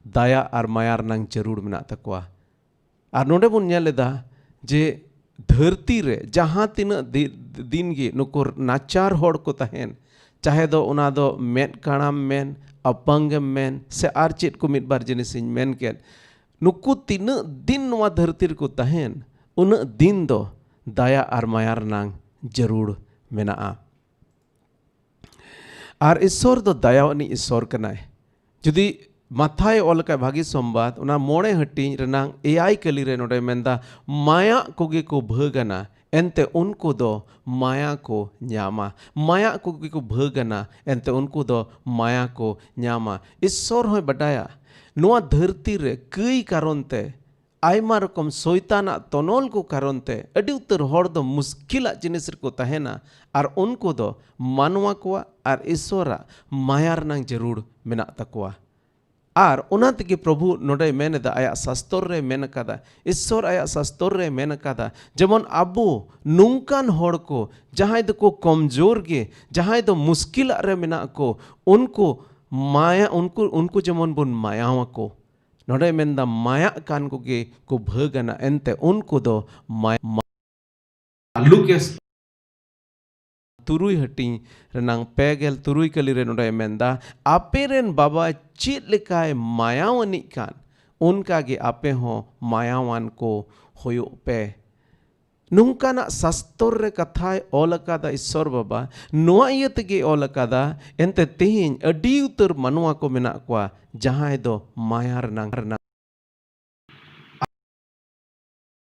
ᱫᱟᱭᱟ ᱟᱨ ᱢᱟᱭᱟ ᱨᱮᱱᱟᱝ ᱡᱟᱹᱨᱩᱲ ᱢᱮᱱᱟᱜ ᱛᱟᱠᱚᱣᱟ᱾ ᱟᱨ ᱱᱚᱰᱮ ᱵᱚᱱ ᱧᱮᱞ ᱮᱫᱟ ᱡᱮ ᱫᱷᱟᱹᱨᱛᱤ ᱨᱮ ᱡᱟᱦᱟᱸ ᱛᱤᱱᱟᱹᱜ ᱫᱤ-, ᱫᱤᱱ ᱜᱮ ᱱᱩᱠᱩ ᱱᱟᱪᱟᱨ ᱦᱚᱲ ᱠᱚ ᱛᱟᱦᱮᱱ, ᱪᱟᱦᱮ ᱫᱚ ᱚᱱᱟ ᱫᱚ ᱢᱮᱫ ᱠᱟᱬᱟᱢ ᱢᱮᱱ, ᱟᱯᱟᱝᱜᱮᱢ ᱢᱮᱱ, ᱥᱮ ᱟᱨ ᱪᱮᱫ ᱠᱚ ᱢᱤᱫ ᱵᱟᱨ ᱡᱤᱱᱤᱥ ᱤᱧ ᱢᱮᱱ ᱠᱮᱫ, ᱱᱩᱠᱩ ᱛᱤᱱᱟᱹᱜ ᱫᱤᱱ ᱱᱚᱣᱟ ᱫᱷᱟᱹᱨᱛᱤ ᱨᱮᱠᱚ ᱛᱟᱦᱮᱱ, ᱩᱱᱟᱹᱜ ᱫᱤᱱ ᱫᱚ ᱫᱟᱭᱟ ᱟᱨ ᱢᱟᱭᱟ ᱨᱮᱱᱟᱝ ᱡᱟᱹᱨᱩᱲ ᱢᱮᱱᱟᱜᱼᱟ᱾ ᱟᱨ ᱤᱥᱥᱚᱨ ᱫᱚ ᱫᱟᱭᱟ ᱟᱹᱱᱤᱡ ᱤᱥᱥᱚᱨ ᱠᱟᱱᱟᱭ᱾ ᱡᱩᱫᱤ ᱢᱟᱛᱷᱟᱭ ᱚᱞ ᱟᱠᱟᱫ ᱵᱷᱟᱹᱜᱤ ᱥᱚᱢᱵᱟᱫ, ᱚᱱᱟ ᱢᱚᱬᱮ ᱦᱟᱹᱴᱤᱧ ᱨᱮᱱᱟᱝ ᱮᱭᱟᱭ ᱠᱟᱹᱞᱤ ᱨᱮ ᱱᱚᱰᱮ ᱢᱮᱱᱫᱟ, "ᱢᱟᱭᱟᱜ ᱠᱚᱜᱮ ᱠᱚ ᱵᱷᱟᱹᱜᱽ ᱟᱱᱟ, ᱮᱱᱛᱮ ᱩᱱᱠᱩ ᱫᱚ ᱢᱟᱭᱟ ᱠᱚ ᱧᱟᱢᱟ᱾ ᱢᱟᱭᱟᱜ ᱠᱚᱜᱮ ᱠᱚ ᱵᱷᱟᱹᱜᱽ ᱟᱱᱟ, ᱮᱱᱛᱮ ᱩᱱᱠᱩ ᱫᱚ ᱢᱟᱭᱟ ᱠᱚ ᱧᱟᱢᱟ᱾" ᱤᱥᱥᱚᱨ ᱦᱚᱸᱭ ᱵᱟᱰᱟᱭᱟ ᱱᱚᱣᱟ ᱫᱷᱟᱹᱨᱛᱤ ᱨᱮ ᱠᱟᱹᱭ ᱠᱟᱨᱚᱱ ᱛᱮ ᱟᱭᱢᱟ ᱨᱚᱠᱚᱢ ᱥᱚᱭᱛᱟᱱᱟᱜ ᱛᱚᱱᱚᱞ ᱠᱚ ᱠᱟᱨᱚᱱ ᱛᱮ ᱟᱹᱰᱤ ᱩᱛᱟᱹᱨ ᱦᱚᱲ ᱫᱚ ᱢᱩᱥᱠᱤᱞᱟᱜ ᱡᱤᱱᱤᱥ ᱨᱮᱠᱚ ᱛᱟᱦᱮᱱᱟ, ᱟᱨ ᱩᱱᱠᱩ ᱫᱚ ᱢᱟᱱᱣᱟ ᱠᱚᱣᱟᱜ ᱟᱨ ᱤᱥᱥᱚᱨᱟᱜ ᱢᱟᱭᱟ ᱨᱮᱱᱟᱝ ᱡᱟᱹᱨᱩᱲ ᱢᱮᱱᱟᱜ ᱛᱟᱠᱚᱣᱟ᱾ ᱟᱨ ᱚᱱᱟ ᱛᱮᱜᱮ ᱯᱨᱚᱵᱷᱩ ᱱᱚᱰᱮᱭ ᱢᱮᱱ ᱮᱫᱟ, ᱟᱭᱟᱜ ᱥᱟᱥᱛᱚᱨ ᱨᱮ ᱢᱮᱱ ᱟᱠᱟᱫᱟ, ᱤᱥᱥᱚᱨ ᱟᱭᱟᱜ ᱥᱟᱥᱛᱚᱨ ᱨᱮ ᱢᱮᱱ ᱟᱠᱟᱫᱟ, ᱡᱮᱢᱚᱱ ᱟᱵᱚ ᱱᱚᱝᱠᱟᱱ ᱦᱚᱲ ᱠᱚ, ᱡᱟᱦᱟᱸᱭ ᱫᱚᱠᱚ ᱠᱚᱢᱡᱳᱨ ᱜᱮ, ᱡᱟᱦᱟᱸᱭ ᱫᱚ ᱢᱩᱥᱠᱤᱞᱟᱜ ᱨᱮ ᱢᱮᱱᱟᱜ ᱠᱚ, ᱩᱱᱠᱩ ᱢᱟᱭᱟ, ᱩᱱᱠᱩ, ᱩᱱᱠᱩ ᱡᱮᱢᱚᱱ ᱵᱚᱱ ᱢᱟᱭᱟᱣ ᱟᱠᱚ᱾ ᱱᱚᱰᱮ ᱢᱮᱱᱫᱟ, ᱢᱟᱭᱟᱜ ᱠᱟᱱ ᱠᱚᱜᱮ ᱠᱚ ᱵᱷᱟᱹᱜᱽ ᱟᱱᱟ, ᱮᱱᱛᱮ ᱩᱱᱠᱩ ᱫᱚ ᱢᱟᱭ-, ᱢᱟ-, ᱞᱩᱠᱮᱥ ᱛᱩᱨᱩᱭ ᱦᱟᱹᱴᱤᱧ ᱨᱮᱱᱟᱝ ᱯᱮ ᱜᱮᱞ ᱛᱩᱨᱩᱭ ᱠᱟᱹᱞᱤ ᱨᱮ ᱱᱚᱰᱮ ᱢᱮᱱᱫᱟ, "ᱟᱯᱮ ᱨᱮᱱ ᱵᱟᱵᱟ ᱪᱮᱫ ᱞᱮᱠᱟᱭ ᱢᱟᱭᱟᱣ ᱟᱹᱱᱤᱡ ᱠᱟᱱ, ᱚᱱᱠᱟ ᱜᱮ ᱟᱯᱮ ᱦᱚᱸ ᱢᱟᱭᱟᱣᱟᱱ ᱠᱚ ᱦᱩᱭᱩᱜ ᱯᱮ᱾" ᱱᱚᱝᱠᱟᱱᱟᱜ ᱥᱟᱥᱛᱚᱨ ᱨᱮ ᱠᱟᱛᱷᱟᱭ ᱚᱞ ᱟᱠᱟᱫᱟ ᱤᱥᱥᱚᱨ ᱵᱟᱵᱟ, ᱱᱚᱣᱟ ᱤᱭᱟᱹ ᱛᱮᱜᱮ ᱚᱞ ᱟᱠᱟᱫᱟ, ᱮᱱᱛᱮ ᱛᱮᱦᱮᱧ ᱟᱹᱰᱤ ᱩᱛᱟᱹᱨ ᱢᱟᱱᱣᱟ ᱠᱚ ᱢᱮᱱᱟᱜ ᱠᱚᱣᱟ, ᱡᱟᱦᱟᱸᱭ ᱫᱚ ᱢᱟᱭᱟ ᱨᱮᱱᱟᱝ, ᱨᱮᱱᱟᱝ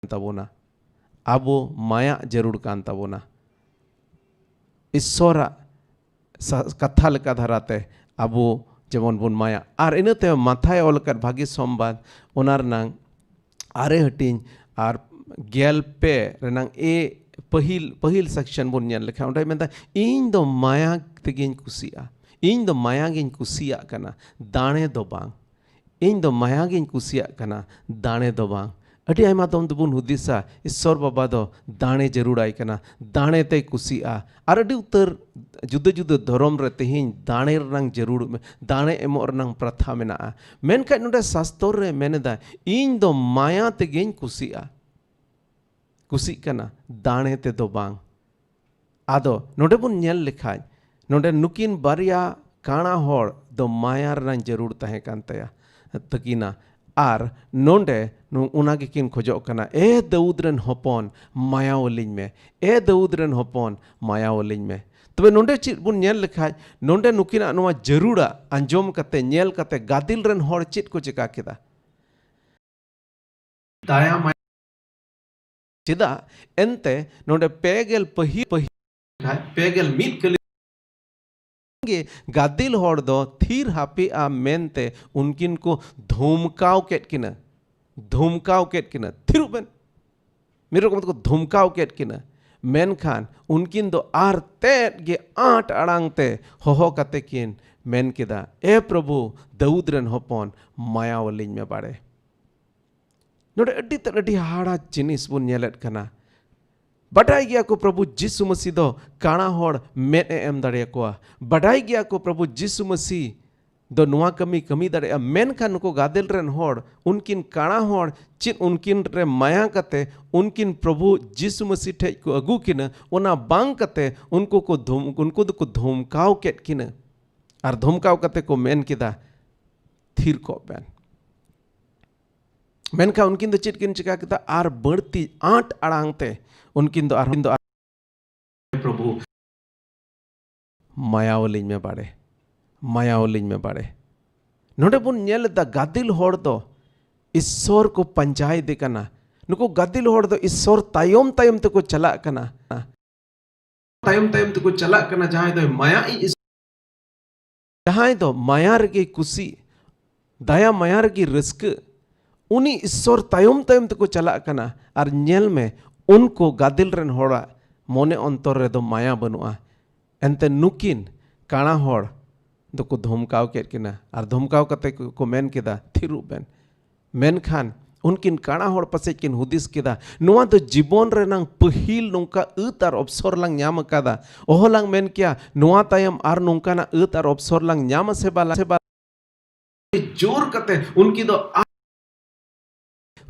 ᱛᱟᱵᱚᱱᱟ᱾ ᱟᱵᱚ ᱢᱟᱭᱟ ᱡᱟᱹᱨᱩᱲ ᱠᱟᱱ ᱛᱟᱵᱚᱱᱟ᱾ ᱤᱥᱥᱚᱨᱟᱜ ᱥᱟ-, ᱠᱟᱛᱷᱟ ᱞᱮᱠᱟ ᱫᱷᱟᱨᱟᱛᱮ ᱟᱵᱚ ᱡᱮᱢᱚᱱ ᱵᱚᱱ ᱢᱟᱭᱟ᱾ ᱟᱨ ᱤᱱᱟᱹ ᱛᱟᱭᱚᱢ ᱢᱟᱛᱷᱟᱭ ᱚᱞ ᱟᱠᱟᱫ ᱵᱷᱟᱹᱜᱤ ᱥᱚᱢᱵᱟᱫ, ᱚᱱᱟ ᱨᱮᱱᱟᱝ ᱟᱨᱮ ᱦᱟᱹᱴᱤᱧ ᱟᱨ ᱜᱮᱞ ᱯᱮ ᱨᱮᱱᱟᱝ ᱮ, ᱯᱟᱹᱦᱤᱞ, ᱯᱟᱹᱦᱤᱞ ᱥᱮᱠᱥᱚᱱ ᱵᱚᱱ ᱧᱮᱞ ᱞᱮᱠᱷᱟᱱ, ᱚᱸᱰᱮ ᱢᱮᱱᱫᱟ, "ᱤᱧ ᱫᱚ ᱢᱟᱭᱟ ᱛᱮᱜᱮᱧ ᱠᱩᱥᱤᱜᱼᱟ, ᱤᱧ ᱫᱚ ᱢᱟᱭᱟ ᱜᱤᱧ ᱠᱩᱥᱤᱭᱟᱜ ᱠᱟᱱᱟ, ᱫᱟᱲᱮ ᱫᱚ ᱵᱟᱝ᱾ ᱤᱧ ᱫᱚ ᱢᱟᱭᱟ ᱜᱤᱧ ᱠᱩᱥᱤᱭᱟᱜ ᱠᱟᱱᱟ, ᱫᱟᱲᱮ ᱫᱚ ᱵᱟᱝ᱾ ᱟᱹᱰᱤ ᱟᱭᱢᱟ ᱫᱚᱢ ᱫᱚᱵᱚᱱ ᱦᱩᱫᱤᱥᱟ, ᱤᱥᱥᱚᱨ ᱵᱟᱵᱟ ᱫᱚ ᱫᱟᱲᱮ ᱡᱟᱹᱨᱩᱲᱟᱭ ᱠᱟᱱᱟ, ᱫᱟᱲᱮ ᱛᱮᱭ ᱠᱩᱥᱤᱜᱼᱟ᱾ ᱟᱨ ᱟᱹᱰᱤ ᱩᱛᱟᱹᱨ ᱡᱩᱫᱟᱹ ᱡᱩᱫᱟᱹ ᱫᱷᱚᱨᱚᱢ ᱨᱮ ᱛᱮᱦᱮᱧ ᱫᱟᱲᱮ ᱨᱮᱱᱟᱝ ᱡᱟᱹᱨᱩᱲ, ᱫᱟᱲᱮ ᱮᱢᱚᱜ ᱨᱮᱱᱟᱝ ᱯᱨᱟᱛᱷᱟ ᱢᱮᱱᱟᱜᱼᱟ᱾ ᱢᱮᱱᱠᱷᱟᱱ ᱱᱚᱰᱮ ᱥᱟᱥᱛᱚᱨ ᱨᱮ ᱢᱮᱱ ᱮᱫᱟ, ᱤᱧ ᱫᱚ ᱢᱟᱭᱟ ᱛᱮᱜᱮᱧ ᱠᱩᱥᱤᱜᱼᱟ, ᱠᱩᱥᱤᱜ ᱠᱟᱱᱟ, ᱫᱟᱲᱮ ᱛᱮᱫᱚ ᱵᱟᱝ᱾ ᱟᱫᱚ ᱱᱚᱰᱮ ᱵᱚᱱ ᱧᱮᱞ ᱞᱮᱠᱷᱟᱡ, ᱱᱚᱰᱮ ᱱᱩᱠᱤᱱ ᱵᱟᱨᱭᱟ ᱠᱟᱬᱟ ᱦᱚᱲ ᱫᱚ ᱢᱟᱭᱟ ᱨᱮᱱᱟᱝ ᱡᱟᱹᱨᱩᱲ ᱛᱟᱦᱮᱸ ᱠᱟᱱ ᱛᱟᱭᱟ, ᱛᱟᱹᱠᱤᱱᱟ᱾ ᱟᱨ ᱱᱚᱰᱮ ᱱᱩ-, ᱚᱱᱟ ᱜᱮᱠᱤᱱ ᱠᱷᱚᱡᱚᱜ ᱠᱟᱱᱟ, "ᱮ ᱫᱟᱹᱣᱩᱫ ᱨᱮᱱ ᱦᱚᱯᱚᱱ, ᱢᱟᱭᱟ ᱟᱹᱞᱤᱧ ᱢᱮ, ᱮ ᱫᱟᱹᱣᱩᱫ ᱨᱮᱱ ᱦᱚᱯᱚᱱ, ᱢᱟᱭᱟ ᱟᱹᱞᱤᱧ ᱢᱮ᱾" ᱛᱚᱵᱮ ᱱᱚᱰᱮ ᱪᱮᱫ ᱵᱚᱱ ᱧᱮᱞ ᱞᱮᱠᱷᱟᱡ, ᱱᱚᱰᱮ ᱱᱩᱠᱤᱱᱟᱜ ᱱᱚᱣᱟ ᱡᱟᱹᱨᱩᱲᱟ ᱟᱸᱡᱚᱢ ᱠᱟᱛᱮ, ᱧᱮᱞ ᱠᱟᱛᱮ ᱜᱟᱫᱮᱞ ᱨᱮᱱ ᱦᱚᱲ ᱪᱮᱫ ᱠᱚ ᱪᱮᱠᱟ ᱠᱮᱫᱟ? ᱫᱟᱭᱟ ᱢᱟᱭᱟ᱾ ᱪᱮᱫᱟᱜ ᱮᱱᱛᱮ ᱱᱚᱰᱮ ᱯᱮ ᱜᱮᱞ ᱯᱟᱹᱦᱤ-, ᱯᱟᱹᱦᱤ-, ᱯᱮ ᱜᱮᱞ ᱢᱤᱫ ᱠᱟᱹᱞᱤ ᱜᱮ ᱜᱟᱫᱮᱞ ᱦᱚᱲ ᱫᱚ ᱛᱷᱤᱨ ᱦᱟᱯᱮᱜᱼᱟ ᱢᱮᱱᱛᱮ ᱩᱱᱠᱤᱱ ᱠᱚ ᱫᱷᱩᱢᱠᱟᱣ ᱠᱮᱫ ᱠᱤᱱᱟ᱾ ᱫᱷᱩᱢᱠᱟᱣ ᱠᱮᱫ ᱠᱤᱱᱟ, "ᱛᱷᱤᱨᱚᱜ ᱵᱮᱱ᱾" ᱢᱤᱫ ᱨᱚᱠᱚᱢ ᱛᱮᱠᱚ ᱫᱷᱩᱢᱠᱟᱣ ᱠᱮᱫ ᱠᱤᱱᱟ᱾ ᱢᱮᱱᱠᱷᱟᱱ ᱩᱱᱠᱤᱱ ᱫᱚ ᱟᱨ ᱛᱮᱫ ᱜᱮ ᱟᱸᱴ ᱟᱲᱟᱝ ᱛᱮ ᱦᱚᱦᱚ ᱠᱟᱛᱮ ᱠᱤᱱ ᱢᱮᱱ ᱠᱮᱫᱟ, "ᱮ ᱯᱨᱚᱵᱷᱩ, ᱫᱟᱹᱣᱩᱫ ᱨᱮᱱ ᱦᱚᱯᱚᱱ, ᱢᱟᱭᱟ ᱟᱹᱞᱤᱧ ᱢᱮ ᱵᱟᱲᱮ᱾" ᱱᱚᱰᱮ ᱟᱹᱰᱤ ᱛᱮᱫ ᱟᱹᱰᱤ ᱦᱟᱦᱟᱲᱟ ᱡᱤᱱᱤᱥ ᱵᱚᱱ ᱧᱮᱞᱮᱫ ᱠᱟᱱᱟ᱾ ᱵᱟᱰᱟᱭ ᱜᱮᱭᱟ ᱠᱚ ᱯᱨᱚᱵᱷᱩ ᱡᱤᱥᱩ ᱢᱟᱹᱥᱤ ᱫᱚ ᱠᱟᱬᱟ ᱦᱚᱲ ᱢᱮᱫ ᱮ ᱮᱢ ᱫᱟᱲᱮᱭᱟᱠᱚᱣᱟ᱾ ᱵᱟᱰᱟᱭ ᱜᱮᱭᱟ ᱠᱚ ᱯᱨᱚᱵᱷᱩ ᱡᱤᱥᱩ ᱢᱟᱹᱥᱤ ᱫᱚ ᱱᱚᱣᱟ ᱠᱟᱹᱢᱤ ᱠᱟᱹᱢᱤ ᱫᱟᱲᱮᱭᱟᱜᱼᱟ, ᱢᱮᱱᱠᱷᱟᱱ ᱱᱩᱠᱩ ᱜᱟᱫᱮᱞ ᱨᱮᱱ ᱦᱚᱲ ᱩᱱᱠᱤᱱ ᱠᱟᱬᱟ ᱦᱚᱲ ᱪᱮᱫ ᱩᱱᱠᱤᱱ ᱨᱮ ᱢᱟᱭᱟ ᱠᱟᱛᱮ ᱩᱱᱠᱤᱱ ᱯᱨᱚᱵᱷᱩ ᱡᱤᱥᱩ ᱢᱟᱹᱥᱤ ᱴᱷᱮᱡ ᱠᱚ ᱟᱹᱜᱩ ᱠᱤᱱᱟ, ᱚᱱᱟ ᱵᱟᱝ ᱠᱟᱛᱮ ᱩᱱᱠᱩ ᱠᱚ ᱫᱷᱩᱢ-, ᱩᱱᱠᱩ ᱫᱚᱠᱚ ᱫᱷᱩᱢᱠᱟᱣ ᱠᱮᱫ ᱠᱤᱱᱟ᱾ ᱟᱨ ᱫᱷᱩᱢᱠᱟᱣ ᱠᱟᱛᱮ ᱠᱚ ᱢᱮᱱ ᱠᱮᱫᱟ, "ᱛᱷᱤᱨ ᱠᱚᱜ ᱵᱮᱱ᱾" ᱢᱮᱱᱠᱷᱟᱱ ᱩᱱᱠᱤᱱ ᱫᱚ ᱪᱮᱫ ᱠᱤᱱ ᱪᱤᱠᱟ ᱠᱮᱫᱟ? ᱟᱨ ᱵᱟᱹᱲᱛᱤ ᱟᱸᱴ ᱟᱲᱟᱝ ᱛᱮ ᱩᱱᱠᱤᱱ ᱫᱚ ᱟᱨᱦᱚᱸ ᱫᱚ, "ᱯᱨᱚᱵᱷᱩ, ᱢᱟᱭᱟᱣᱟᱞᱤᱧ ᱢᱮ ᱵᱟᱲᱮ, ᱢᱟᱭᱟᱣᱟᱞᱤᱧ ᱢᱮ ᱵᱟᱲᱮ᱾" ᱱᱚᱰᱮ ᱵᱚᱱ ᱧᱮᱞ ᱮᱫᱟ, ᱜᱟᱫᱮᱞ ᱦᱚᱲ ᱫᱚ ᱤᱥᱥᱚᱨ ᱠᱚ ᱯᱟᱸᱡᱟᱭᱮᱫᱮ ᱠᱟᱱᱟ᱾ ᱱᱩᱠᱩ ᱜᱟᱫᱮᱞ ᱦᱚᱲ ᱫᱚ ᱤᱥᱥᱚᱨ ᱛᱟᱭᱚᱢ ᱛᱟᱭᱚᱢ ᱛᱮᱠᱚ ᱪᱟᱞᱟᱜ ᱠᱟᱱᱟ᱾ ᱛᱟᱭᱚᱢ ᱛᱟᱭᱚᱢ ᱛᱮᱠᱚ ᱪᱟᱞᱟᱜ ᱠᱟᱱᱟ, ᱡᱟᱦᱟᱸᱭ ᱫᱚᱭ ᱢᱟᱭᱟ ᱤᱧ ᱤᱥ-, ᱡᱟᱦᱟᱸᱭ ᱫᱚ ᱢᱟᱭᱟ ᱨᱮᱜᱮ ᱠᱩᱥᱤ, ᱫᱟᱭᱟ ᱢᱟᱭᱟ ᱨᱮᱜᱮ ᱨᱟᱹᱥᱠᱟᱹ, ᱩᱱᱤ ᱤᱥᱥᱚᱨ ᱛᱟᱭᱚᱢ ᱛᱟᱭᱚᱢ ᱛᱮᱠᱚ ᱪᱟᱞᱟᱜ ᱠᱟᱱᱟ᱾ ᱟᱨ ᱧᱮᱞ ᱢᱮ, ᱩᱱᱠᱩ ᱜᱟᱫᱮᱞ ᱨᱮᱱ ᱦᱚᱲᱟᱜ ᱢᱚᱱᱮ ᱚᱱᱛᱚᱨ ᱨᱮᱫᱚ ᱢᱟᱭᱟ ᱵᱟᱹᱱᱩᱜᱼᱟ᱾ ᱮᱱᱛᱮ ᱱᱩᱠᱤᱱ ᱠᱟᱬᱟ ᱦᱚᱲ ᱫᱚᱠᱚ ᱫᱷᱚᱢᱠᱟᱣ ᱠᱮᱫ ᱠᱤᱱᱟ ᱟᱨ ᱫᱷᱚᱢᱠᱟᱣ ᱠᱟᱛᱮ ᱠᱚ ᱠᱚ ᱢᱮᱱ ᱠᱮᱫᱟ, "ᱛᱷᱤᱨᱚᱜ ᱵᱮᱱ᱾" ᱢᱮᱱᱠᱷᱟᱱ ᱩᱱᱠᱤᱱ ᱠᱟᱬᱟ ᱦᱚᱲ ᱯᱟᱥᱮᱡ ᱠᱤᱱ ᱦᱩᱫᱤᱥ ᱠᱮᱫᱟ, "ᱱᱚᱣᱟ ᱫᱚ ᱡᱤᱵᱚᱱ ᱨᱮᱱᱟᱝ ᱯᱟᱹᱦᱤᱞ ᱱᱚᱝᱠᱟ ᱟᱹᱛ ᱟᱨ ᱚᱯᱥᱚᱨ ᱞᱟᱝ ᱧᱟᱢ ᱟᱠᱟᱫᱟ᱾ ᱚᱦᱚᱞᱟᱝ ᱢᱮᱱ ᱠᱮᱭᱟ ᱱᱚᱣᱟ ᱛᱟᱭᱚᱢ ᱟᱨ ᱱᱚᱝᱠᱟᱱᱟᱜ ᱟᱹᱛ ᱟᱨ ᱚᱯᱥᱚᱨ ᱞᱟᱝ ᱧᱟᱢᱟ ᱥᱮ ᱵᱟᱞᱟ-, ᱥᱮ ᱵᱟᱞᱟ-" ᱡᱳᱨ ᱠᱟᱛᱮ ᱩᱱᱠᱤᱱ ᱫᱚ ᱟ-,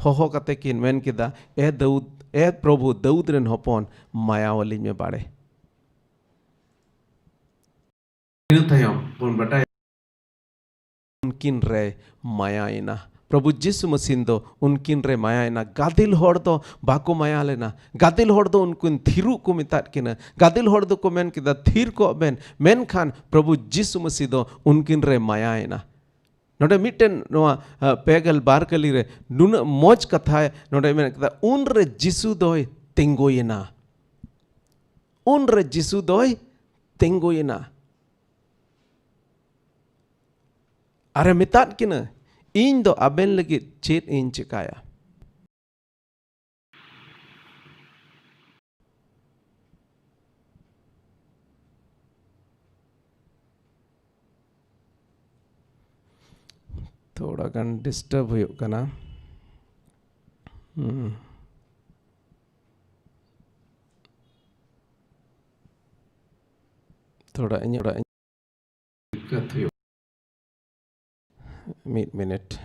ᱦᱚᱦᱚ ᱠᱟᱛᱮ ᱠᱤᱱ ᱢᱮᱱ ᱠᱮᱫᱟ, "ᱮ ᱫᱟᱹᱣᱩᱫ, ᱮ ᱯᱨᱚᱵᱷᱩ, ᱫᱟᱹᱣᱩᱫ ᱨᱮᱱ ᱦᱚᱯᱚᱱ, ᱢᱟᱭᱟᱣᱟᱞᱤᱧ ᱢᱮ ᱵᱟᱲᱮ᱾" ᱤᱱᱟᱹ ᱛᱟᱭᱚᱢ ᱵᱚᱱ ᱵᱟᱰᱟᱭ ᱩᱱᱠᱤᱱ ᱨᱮ ᱢᱟᱭᱟᱭᱮᱱᱟ᱾ ᱯᱨᱚᱵᱷᱩ ᱡᱤᱥᱩ ᱢᱟᱹᱥᱤᱱ ᱫᱚ ᱩᱱᱠᱤᱱ ᱨᱮ ᱢᱟᱭᱟᱭᱮᱱᱟ᱾ ᱜᱟᱫᱮᱞ ᱦᱚᱲ ᱫᱚ ᱵᱟᱠᱚ ᱢᱟᱭᱟ ᱞᱮᱱᱟ᱾ ᱜᱟᱫᱮᱞ ᱦᱚᱲ ᱫᱚ ᱩᱱᱠᱤᱱ ᱛᱷᱤᱨᱩᱜ ᱠᱚ ᱢᱮᱛᱟᱫ ᱠᱤᱱᱟ᱾ ᱜᱟᱫᱮᱞ ᱦᱚᱲ ᱫᱚᱠᱚ ᱢᱮᱱ ᱠᱮᱫᱟ, "ᱛᱷᱤᱨ ᱠᱚᱜ ᱵᱮᱱ᱾" ᱢᱮᱱᱠᱷᱟᱱ ᱯᱨᱚᱵᱷᱩ ᱡᱤᱥᱩ ᱢᱟᱹᱥᱤ ᱫᱚ ᱩᱱᱠᱤᱱ ᱨᱮ ᱢᱟᱭᱟᱭᱮᱱᱟ᱾ ᱱᱚᱰᱮ ᱢᱤᱫᱴᱮᱱ ᱱᱚᱣᱟ, ᱟ, ᱯᱮ ᱜᱮᱞ ᱵᱟᱨ ᱠᱟᱹᱞᱤ ᱨᱮ ᱱᱩᱱᱟᱹᱜ ᱢᱚᱡᱽ ᱠᱟᱛᱷᱟᱭ ᱱᱚᱰᱮ ᱢᱮᱱ ᱠᱮᱫᱟ, "ᱩᱱ ᱨᱮ ᱡᱤᱥᱩ ᱫᱚᱭ ᱛᱤᱸᱜᱩᱭᱮᱱᱟ᱾ ᱩᱱ ᱨᱮ ᱡᱤᱥᱩ ᱫᱚᱭ ᱛᱤᱸᱜᱩᱭᱮᱱᱟ᱾ ᱟᱨᱮ ᱢᱮᱛᱟᱫ ᱠᱤᱱᱟᱹ, 'ᱤᱧ ᱫᱚ ᱟᱵᱮᱱ ᱞᱟᱹᱜᱤᱫ ᱪᱮᱫ ᱤᱧ ᱪᱮᱠᱟᱭᱟ?'" ᱛᱷᱚᱲᱟ ᱜᱟᱱ ᱰᱤᱥᱴᱟᱨᱵ ᱦᱩᱭᱩᱜ ᱠᱟᱱᱟ᱾ ᱦᱩᱸ᱾ ᱛᱷᱚᱲᱟ ᱤᱧᱟᱹᱜ, ᱛᱷᱚᱲᱟ ᱤᱧᱟᱹᱜ ᱫᱤᱠᱠᱟᱛ ᱦᱩᱭᱩᱜ᱾ ᱢᱤᱫ ᱢᱤᱱᱤᱴ᱾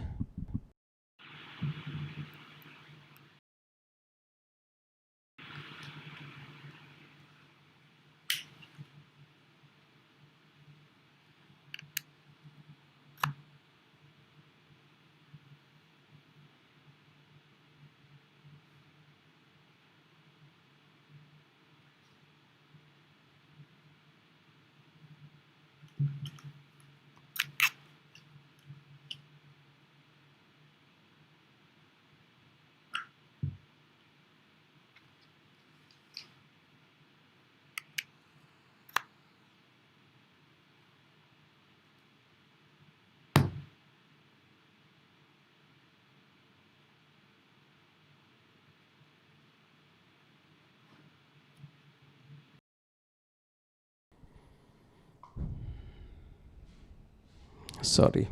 ᱥᱚᱨᱤ,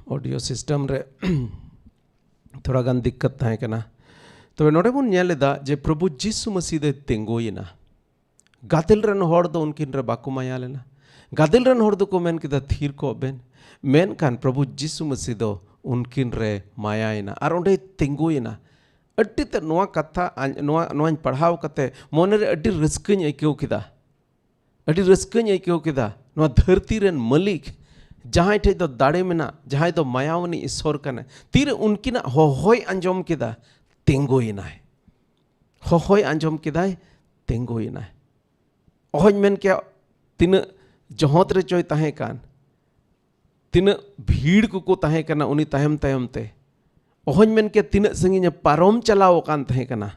ᱚᱰᱤᱭᱳ ᱥᱤᱥᱴᱮᱢ ᱨᱮ ᱛᱷᱚᱲᱟ ᱜᱟᱱ ᱫᱤᱠᱠᱟᱛ ᱛᱟᱦᱮᱸ ᱠᱟᱱᱟ᱾ ᱛᱚᱵᱮ ᱱᱚᱰᱮ ᱵᱚᱱ ᱧᱮᱞ ᱮᱫᱟ ᱡᱮ ᱯᱨᱚᱵᱷᱩ ᱡᱤᱥᱩ ᱢᱟᱹᱥᱤ ᱫᱚᱭ ᱛᱤᱸᱜᱩᱭᱮᱱᱟ᱾ ᱜᱟᱫᱮᱞ ᱨᱮᱱ ᱦᱚᱲ ᱫᱚ ᱩᱱᱠᱤᱱ ᱨᱮ ᱵᱟᱠᱚ ᱢᱟᱭᱟ ᱞᱮᱱᱟ᱾ ᱜᱟᱫᱮᱞ ᱨᱮᱱ ᱦᱚᱲ ᱫᱚᱠᱚ ᱢᱮᱱ ᱠᱮᱫᱟ, "ᱛᱷᱤᱨ ᱠᱚᱜ ᱵᱮᱱ," ᱢᱮᱱᱠᱷᱟᱱ ᱯᱨᱚᱵᱷᱩ ᱡᱤᱥᱩ ᱢᱟᱹᱥᱤ ᱫᱚ ᱩᱱᱠᱤᱱ ᱨᱮ ᱢᱟᱭᱟᱭᱮᱱᱟ ᱟᱨ ᱚᱸᱰᱮᱭ ᱛᱤᱸᱜᱩᱭᱮᱱᱟ᱾ ᱟᱹᱰᱤ ᱛᱮᱫ ᱱᱚᱣᱟ ᱠᱟᱛᱷᱟ ᱟᱸᱡ-, ᱱᱚᱣᱟ, ᱱᱚᱣᱟᱧ ᱯᱟᱲᱦᱟᱣ ᱠᱟᱛᱮ ᱢᱚᱱᱮᱨᱮ ᱟᱹᱰᱤ ᱨᱟᱹᱥᱠᱟᱹᱧ ᱟᱹᱭᱠᱟᱹᱣ ᱠᱮᱫᱟ᱾ ᱟᱹᱰᱤ ᱨᱟᱹᱥᱠᱟᱹᱧ ᱟᱹᱭᱠᱟᱹᱣ ᱠᱮᱫᱟ᱾ ᱱᱚᱣᱟ ᱫᱷᱟᱹᱨᱛᱤ ᱨᱮᱱ ᱢᱟᱹᱞᱤᱠ, ᱡᱟᱦᱟᱸᱭ ᱴᱷᱮᱡ ᱫᱚ ᱫᱟᱲᱮ ᱢᱮᱱᱟᱜ, ᱡᱟᱦᱟᱸᱭ ᱫᱚ ᱢᱟᱭᱟᱣᱟᱱᱤᱡ ᱤᱥᱥᱚᱨ ᱠᱟᱱᱟᱭ, ᱛᱤᱨᱮ ᱩᱱᱠᱤᱱᱟᱜ ᱦᱚᱦᱚᱭ ᱟᱸᱡᱚᱢ ᱠᱮᱫᱟ, ᱛᱤᱸᱜᱩᱭᱮᱱᱟᱭ᱾ ᱦᱚᱦᱚᱭ ᱟᱸᱡᱚᱢ ᱠᱮᱫᱟᱭ, ᱛᱤᱸᱜᱩᱭᱮᱱᱟᱭ᱾ ᱚᱦᱚᱧ ᱢᱮᱱ ᱠᱮᱭᱟ ᱛᱤᱱᱟᱹᱜ ᱡᱚᱦᱚᱸᱛ ᱨᱮᱪᱚᱭ ᱛᱟᱦᱮᱸ ᱠᱟᱱ, ᱛᱤᱱᱟᱹᱜ ᱵᱷᱤᱲ ᱠᱚᱠᱚ ᱛᱟᱦᱮᱸ ᱠᱟᱱᱟ ᱩᱱᱤ ᱛᱟᱭᱚᱢ ᱛᱟᱭᱚᱢ ᱛᱮ᱾ ᱚᱦᱚᱧ ᱢᱮᱱ ᱠᱮᱭᱟ ᱛᱤᱱᱟᱹᱜ ᱥᱟᱺᱜᱤᱧᱮ ᱯᱟᱨᱚᱢ ᱪᱟᱞᱟᱣ ᱟᱠᱟᱱ ᱛᱟᱦᱮᱸ ᱠᱟᱱᱟ᱾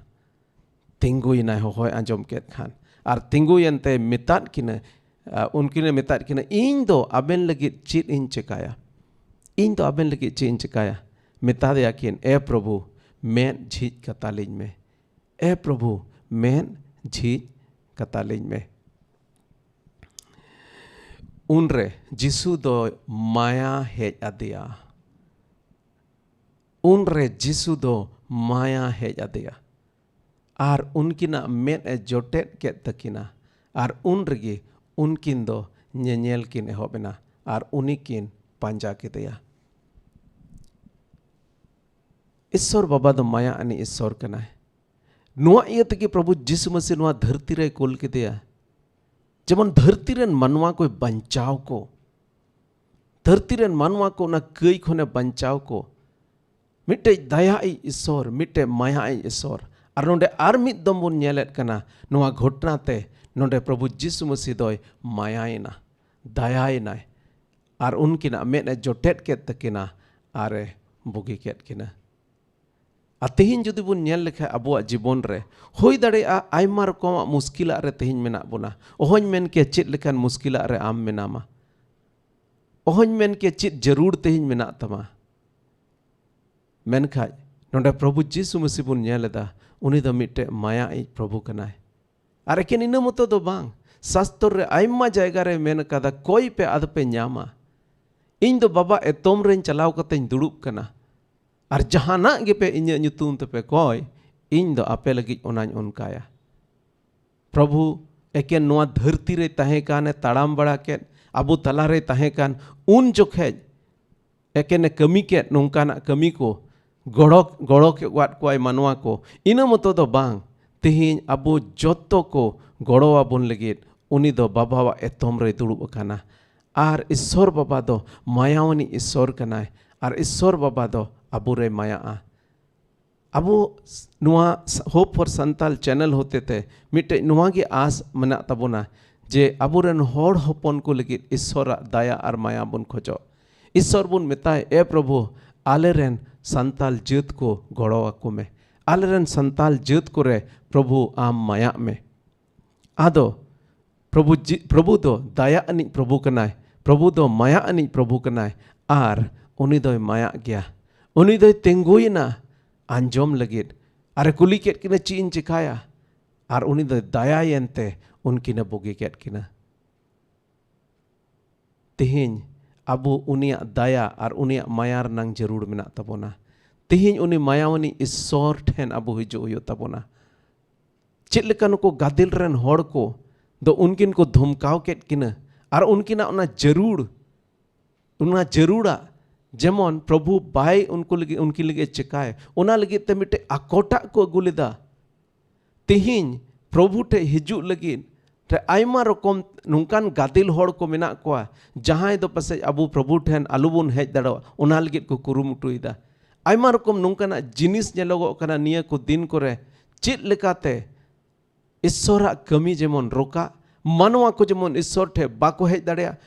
ᱛᱤᱸᱜᱩᱭᱮᱱᱟᱭ ᱦᱚᱦᱚᱭ ᱟᱸᱡᱚᱢ ᱠᱮᱫ ᱠᱷᱟᱱ᱾ ᱟᱨ ᱛᱤᱸᱜᱩᱭᱮᱱ ᱛᱮ ᱢᱮᱛᱟᱫ ᱠᱤᱱᱟᱹ, ᱟ, ᱩᱱᱠᱤᱱᱮ ᱢᱮᱛᱟᱫ ᱠᱤᱱᱟᱹ, "ᱤᱧ ᱫᱚ ᱟᱵᱮᱱ ᱞᱟᱹᱜᱤᱫ ᱪᱮᱫ ᱤᱧ ᱪᱮᱠᱟᱭᱟ? ᱤᱧ ᱫᱚ ᱟᱵᱮᱱ ᱞᱟᱹᱜᱤᱫ ᱪᱮᱫ ᱤᱧ ᱪᱮᱠᱟᱭᱟ?" ᱢᱮᱛᱟ ᱫᱮᱭᱟ ᱠᱤᱱ, "ᱮ ᱯᱨᱚᱵᱷᱩ, ᱢᱮᱫ ᱡᱷᱤᱡ ᱠᱟᱛᱟ ᱞᱤᱧ ᱢᱮ᱾ ᱮ ᱯᱨᱚᱵᱷᱩ, ᱢᱮᱫ ᱡᱷᱤᱡ ᱠᱟᱛᱟ ᱞᱤᱧ ᱢᱮ᱾" ᱩᱱᱨᱮ ᱡᱤᱥᱩ ᱫᱚ ᱢᱟᱭᱟ ᱦᱮᱡ ᱟᱫᱮᱭᱟ᱾ ᱩᱱᱨᱮ ᱡᱤᱥᱩ ᱫᱚ ᱢᱟᱭᱟ ᱦᱮᱡ ᱟᱫᱮᱭᱟ ᱟᱨ ᱩᱱᱠᱤᱱᱟᱜ ᱢᱮᱫ ᱮ ᱡᱚᱴᱮᱫ ᱠᱮᱫ ᱛᱟᱹᱠᱤᱱᱟ᱾ ᱟᱨ ᱩᱱ ᱨᱮᱜᱮ ᱩᱱᱠᱤᱱ ᱫᱚ ᱧᱮᱧᱮᱞ ᱠᱤᱱ ᱮᱦᱚᱵ ᱮᱱᱟ ᱟᱨ ᱩᱱᱤ ᱠᱤᱱ ᱯᱟᱸᱡᱟ ᱠᱮᱫᱮᱭᱟ᱾ ᱤᱥᱥᱚᱨ ᱵᱟᱵᱟ ᱫᱚ ᱢᱟᱭᱟ ᱟᱹᱱᱤᱡ ᱤᱥᱥᱚᱨ ᱠᱟᱱᱟᱭ᱾ ᱱᱚᱣᱟ ᱤᱭᱟᱹ ᱛᱮᱜᱮ ᱯᱨᱚᱵᱷᱩ ᱡᱤᱥᱩ ᱢᱟᱹᱥᱤ ᱱᱚᱣᱟ ᱫᱷᱟᱹᱨᱛᱤ ᱨᱮᱭ ᱠᱩᱞ ᱠᱮᱫᱮᱭᱟ, ᱡᱮᱢᱚᱱ ᱫᱷᱟᱹᱨᱛᱤ ᱨᱮᱱ ᱢᱟᱱᱣᱟ ᱠᱚᱭ ᱵᱟᱧᱪᱟᱣ ᱠᱚ, ᱫᱷᱟᱹᱨᱛᱤ ᱨᱮᱱ ᱢᱟᱱᱣᱟ ᱠᱚ ᱚᱱᱟ ᱠᱟᱹᱭ ᱠᱷᱚᱱᱮ ᱵᱟᱧᱪᱟᱣ ᱠᱚ᱾ ᱢᱤᱫᱴᱮᱡ ᱫᱟᱭᱟ ᱤᱡ ᱤᱥᱥᱚᱨ, ᱢᱤᱫᱴᱮᱡ ᱢᱟᱭᱟ ᱤᱡ ᱤᱥᱥᱚᱨ᱾ ᱟᱨ ᱱᱚᱰᱮ ᱟᱨ ᱢᱤᱫ ᱫᱚᱢ ᱵᱚᱱ ᱧᱮᱞᱮᱫ ᱠᱟᱱᱟ, ᱱᱚᱣᱟ ᱜᱷᱚᱴᱱᱟ ᱛᱮ ᱱᱚᱰᱮ ᱯᱨᱚᱵᱷᱩ ᱡᱤᱥᱩ ᱢᱟᱹᱥᱤ ᱫᱚᱭ ᱢᱟᱭᱟᱭᱮᱱᱟ, ᱫᱟᱭᱟᱭᱮᱱᱟᱭ᱾ ᱟᱨ ᱩᱱᱠᱤᱱᱟᱜ ᱢᱮᱫ ᱮ ᱡᱚᱴᱮᱫ ᱠᱮᱫ ᱛᱟᱹᱠᱤᱱᱟ ᱟᱨ ᱮ ᱵᱩᱜᱤ ᱠᱮᱫ ᱠᱤᱱᱟ᱾ ᱟᱨ ᱛᱮᱦᱮᱧ ᱡᱩᱫᱤ ᱵᱚᱱ ᱧᱮᱞ ᱞᱮᱠᱷᱟᱱ ᱟᱵᱚᱣᱟᱜ ᱡᱤᱵᱚᱱ ᱨᱮ ᱦᱩᱭ ᱫᱟᱲᱮᱭᱟᱜᱼᱟ ᱟᱭᱢᱟ ᱨᱚᱠᱚᱢᱟᱜ ᱢᱩᱥᱠᱤᱞᱟᱜ ᱨᱮ ᱛᱮᱦᱮᱧ ᱢᱮᱱᱟᱜ ᱵᱚᱱᱟ᱾ ᱚᱦᱚᱧ ᱢᱮᱱ ᱠᱮᱭᱟ ᱪᱮᱫ ᱞᱮᱠᱟᱱ ᱢᱩᱥᱠᱤᱞᱟᱜ ᱨᱮ ᱟᱢ ᱢᱮᱱᱟᱢᱟ᱾ ᱚᱦᱚᱧ ᱢᱮᱱ ᱠᱮᱭᱟ ᱪᱮᱫ ᱡᱟᱹᱨᱩᱲ ᱛᱮᱦᱮᱧ ᱢᱮᱱᱟᱜ ᱛᱟᱢᱟ᱾ ᱢᱮᱱᱠᱷᱟᱡ ᱱᱚᱰᱮ ᱯᱨᱚᱵᱷᱩ ᱡᱤᱥᱩ ᱢᱟᱹᱥᱤ ᱵᱚᱱ ᱧᱮᱞ ᱮᱫᱟ, ᱩᱱᱤ ᱫᱚ ᱢᱤᱫᱴᱮᱡ ᱢᱟᱭᱟ ᱤᱡ ᱯᱨᱚᱵᱷᱩ ᱠᱟᱱᱟᱭ᱾ ᱟᱨ ᱮᱠᱮᱱ ᱤᱱᱟᱹ ᱢᱚᱛᱚ ᱫᱚ ᱵᱟᱝ, ᱥᱟᱥᱛᱚᱨ ᱨᱮ ᱟᱭᱢᱟ ᱡᱟᱭᱜᱟ ᱨᱮ ᱢᱮᱱ ᱟᱠᱟᱫᱟ, "ᱠᱚᱭ ᱯᱮ ᱟᱫᱚ ᱯᱮ ᱧᱟᱢᱟ, ᱤᱧ ᱫᱚ ᱵᱟᱵᱟ ᱮᱛᱚᱢ ᱨᱮᱧ ᱪᱟᱞᱟᱣ ᱠᱟᱛᱮᱧ ᱫᱩᱲᱩᱵ ᱠᱟᱱᱟ, ᱟᱨ ᱡᱟᱦᱟᱱᱟᱜ ᱜᱮᱯᱮ ᱤᱧᱟᱹᱜ ᱧᱩᱛᱩᱢ ᱛᱮᱯᱮ ᱠᱚᱭ, ᱤᱧ ᱫᱚ ᱟᱯᱮ ᱞᱟᱹᱜᱤᱫ ᱚᱱᱟᱧ ᱚᱱᱠᱟᱭᱟ᱾ ᱯᱨᱚᱵᱷᱩ ᱮᱠᱮᱱ ᱱᱚᱣᱟ ᱫᱷᱟᱹᱨᱛᱤ ᱨᱮ ᱛᱟᱦᱮᱸ ᱠᱟᱱᱮ ᱛᱟᱲᱟᱢ ᱵᱟᱲᱟ ᱠᱮᱫ, ᱟᱵᱚ ᱛᱟᱞᱟᱨᱮ ᱛᱟᱦᱮᱸ ᱠᱟᱱ, ᱩᱱ ᱡᱚᱠᱷᱮᱡ ᱮᱠᱮᱱᱮ ᱠᱟᱹᱢᱤ ᱠᱮᱫ ᱱᱚᱝᱠᱟᱱᱟᱜ ᱠᱟᱹᱢᱤ ᱠᱚ, ᱜᱚᱲᱚ, ᱜᱚᱲᱚ ᱠᱮᱫ ᱠᱚᱣᱟᱭ ᱢᱟᱱᱣᱟ ᱠᱚ᱾ ᱤᱱᱟᱹ ᱢᱚᱛᱚ ᱫᱚ ᱵᱟᱝ, ᱛᱮᱦᱮᱧ ᱟᱵᱚ ᱡᱚᱛᱚ ᱠᱚ ᱜᱚᱲᱚ ᱟᱵᱚᱱ ᱞᱟᱹᱜᱤᱫ ᱩᱱᱤ ᱫᱚ ᱵᱟᱵᱟᱣᱟᱜ ᱮᱛᱚᱢ ᱨᱮᱭ ᱫᱩᱲᱩᱵ ᱟᱠᱟᱱᱟ᱾ ᱟᱨ ᱤᱥᱥᱚᱨ ᱵᱟᱵᱟ ᱫᱚ ᱢᱟᱭᱟᱣᱟᱱᱤᱡ ᱤᱥᱥᱚᱨ ᱠᱟᱱᱟᱭ, ᱟᱨ ᱤᱥᱥᱚᱨ ᱵᱟᱵᱟ ᱫᱚ ᱟᱵᱚᱨᱮ ᱢᱟᱭᱟᱜᱼᱟ᱾ ᱟᱵᱚ ᱱᱚᱣᱟ Hope for Santal channel ᱦᱚᱛᱮᱛᱮ ᱢᱤᱫᱴᱮᱡ ᱱᱚᱣᱟ ᱜᱮ ᱟᱸᱥ ᱢᱮᱱᱟᱜ ᱛᱟᱵᱚᱱᱟ ᱡᱮ ᱟᱵᱚᱨᱮᱱ ᱦᱚᱲ ᱦᱚᱯᱚᱱ ᱠᱚ ᱞᱟᱹᱜᱤᱫ ᱤᱥᱥᱚᱨᱟᱜ ᱫᱟᱭᱟ ᱟᱨ ᱢᱟᱭᱟ ᱵᱚᱱ ᱠᱷᱚᱡᱚᱜ᱾ ᱤᱥᱥᱚᱨ ᱵᱚᱱ ᱢᱮᱛᱟᱭ, "ᱮ ᱯᱨᱚᱵᱷᱩ, ᱟᱞᱮᱨᱮᱱ ᱥᱟᱱᱛᱟᱞ ᱡᱟᱹᱛ ᱠᱚ ᱜᱚᱲᱚ ᱟᱠᱚ ᱢᱮ, ᱟᱞᱮᱨᱮᱱ ᱥᱟᱱᱛᱟᱞ ᱡᱟᱹᱛ ᱠᱚᱨᱮ ᱯᱨᱚᱵᱷᱩ ᱟᱢ ᱢᱟᱭᱟᱜ ᱢᱮ᱾" ᱟᱫᱚ ᱯᱨᱚᱵᱷᱩ ᱡᱤ-, ᱯᱨᱚᱵᱷᱩ ᱫᱚ ᱫᱟᱭᱟ ᱟᱹᱱᱤᱡ ᱯᱨᱚᱵᱷᱩ ᱠᱟᱱᱟᱭ, ᱯᱨᱚᱵᱷᱩ ᱫᱚ ᱢᱟᱭᱟ ᱟᱹᱱᱤᱡ ᱯᱨᱚᱵᱷᱩ ᱠᱟᱱᱟᱭ, ᱟᱨ ᱩᱱᱤ ᱫᱚᱭ ᱢᱟᱭᱟᱜ ᱜᱮᱭᱟ᱾ ᱩᱱᱤ ᱫᱚᱭ ᱛᱤᱸᱜᱩᱭᱮᱱᱟ ᱟᱸᱡᱚᱢ ᱞᱟᱹᱜᱤᱫ, ᱟᱨᱮ ᱠᱩᱞᱤ ᱠᱮᱫ ᱠᱤᱱᱟ, "ᱪᱮᱫ ᱤᱧ ᱪᱮᱠᱟᱭᱟ?" ᱟᱨ ᱩᱱᱤ ᱫᱚᱭ ᱫᱟᱭᱟᱭᱮᱱ ᱛᱮ ᱩᱱᱠᱤᱱᱮ ᱵᱩᱜᱤ ᱠᱮᱫ ᱠᱤᱱᱟ᱾ ᱛᱮᱦᱮᱧ ᱟᱵᱚ ᱩᱱᱤᱭᱟᱜ ᱫᱟᱭᱟ ᱟᱨ ᱩᱱᱤᱭᱟᱜ ᱢᱟᱭᱟ ᱨᱮᱱᱟᱝ ᱡᱟᱹᱨᱩᱲ ᱢᱮᱱᱟᱜ ᱛᱟᱵᱚᱱᱟ᱾ ᱛᱮᱦᱮᱧ ᱩᱱᱤ ᱢᱟᱭᱟᱣᱟᱱᱤᱡ ᱤᱥᱥᱚᱨ ᱴᱷᱮᱱ ᱟᱵᱚ ᱦᱤᱡᱩᱜ ᱦᱩᱭᱩᱜ ᱛᱟᱵᱚᱱᱟ᱾ ᱪᱮᱫ ᱞᱮᱠᱟ ᱱᱩᱠᱩ ᱜᱟᱫᱮᱞ ᱨᱮᱱ ᱦᱚᱲ ᱠᱚ ᱫᱚ ᱩᱱᱠᱤᱱ ᱠᱚ ᱫᱷᱚᱢᱠᱟᱣ ᱠᱮᱫ ᱠᱤᱱᱟ, ᱟᱨ ᱩᱱᱠᱤᱱᱟᱜ ᱚᱱᱟ ᱡᱟᱹᱨᱩᱲ, ᱚᱱᱟ ᱡᱟᱹᱨᱩᱲᱟᱜ ᱡᱮᱢᱚᱱ ᱯᱨᱚᱵᱷᱩ ᱵᱟᱭ ᱩᱱᱠᱩ ᱞᱟᱹᱜᱤᱫ, ᱩᱱᱠᱤᱱ ᱞᱟᱹᱜᱤᱫ ᱮ ᱪᱮᱠᱟᱭ, ᱚᱱᱟ ᱞᱟᱹᱜᱤᱫ ᱛᱮ ᱢᱤᱫᱴᱮᱡ ᱟᱠᱚᱴᱟᱜ ᱠᱚ ᱟᱹᱜᱩ ᱞᱮᱫᱟ᱾ ᱛᱮᱦᱮᱧ ᱯᱨᱚᱵᱷᱩ ᱴᱷᱮᱡ ᱦᱤᱡᱩᱜ ᱞᱟᱹᱜᱤᱫ ᱨᱮ ᱟᱭᱢᱟ ᱨᱚᱠᱚᱢ ᱱᱚᱝᱠᱟᱱ ᱜᱟᱫᱮᱞ ᱦᱚᱲ ᱠᱚ ᱢᱮᱱᱟᱜ ᱠᱚᱣᱟ, ᱡᱟᱦᱟᱸᱭ ᱫᱚ ᱯᱟᱥᱮᱡ ᱟᱵᱚ ᱯᱨᱚᱵᱷᱩ ᱴᱷᱮᱱ ᱟᱞᱚᱵᱚᱱ ᱦᱮᱡ ᱫᱟᱲᱮᱭᱟᱜ, ᱚᱱᱟ ᱞᱟᱹᱜᱤᱫ ᱠᱚ ᱠᱩᱨᱩᱢᱩᱴᱩᱭᱮᱫᱟ᱾ ᱟᱭᱢᱟ ᱨᱚᱠᱚᱢ ᱱᱚᱝᱠᱟᱱᱟᱜ ᱡᱤᱱᱤᱥ ᱧᱮᱞᱚᱜᱚᱜ ᱠᱟᱱᱟ ᱱᱤᱭᱟᱹ ᱠᱚ ᱫᱤᱱ ᱠᱚᱨᱮ, ᱪᱮᱫ ᱞᱮᱠᱟᱛᱮ ᱤᱥᱥᱚᱨᱟᱜ ᱠᱟᱹᱢᱤ ᱡᱮᱢᱚᱱ ᱨᱚᱠᱟᱜ, ᱢᱟᱱᱣᱟ ᱠᱚ ᱡᱮᱢᱚᱱ ᱤᱥᱥᱚᱨ ᱴᱷᱮᱱ ᱵᱟᱠᱚ ᱦᱮᱡ ᱫᱟᱲᱮᱭᱟᱜ,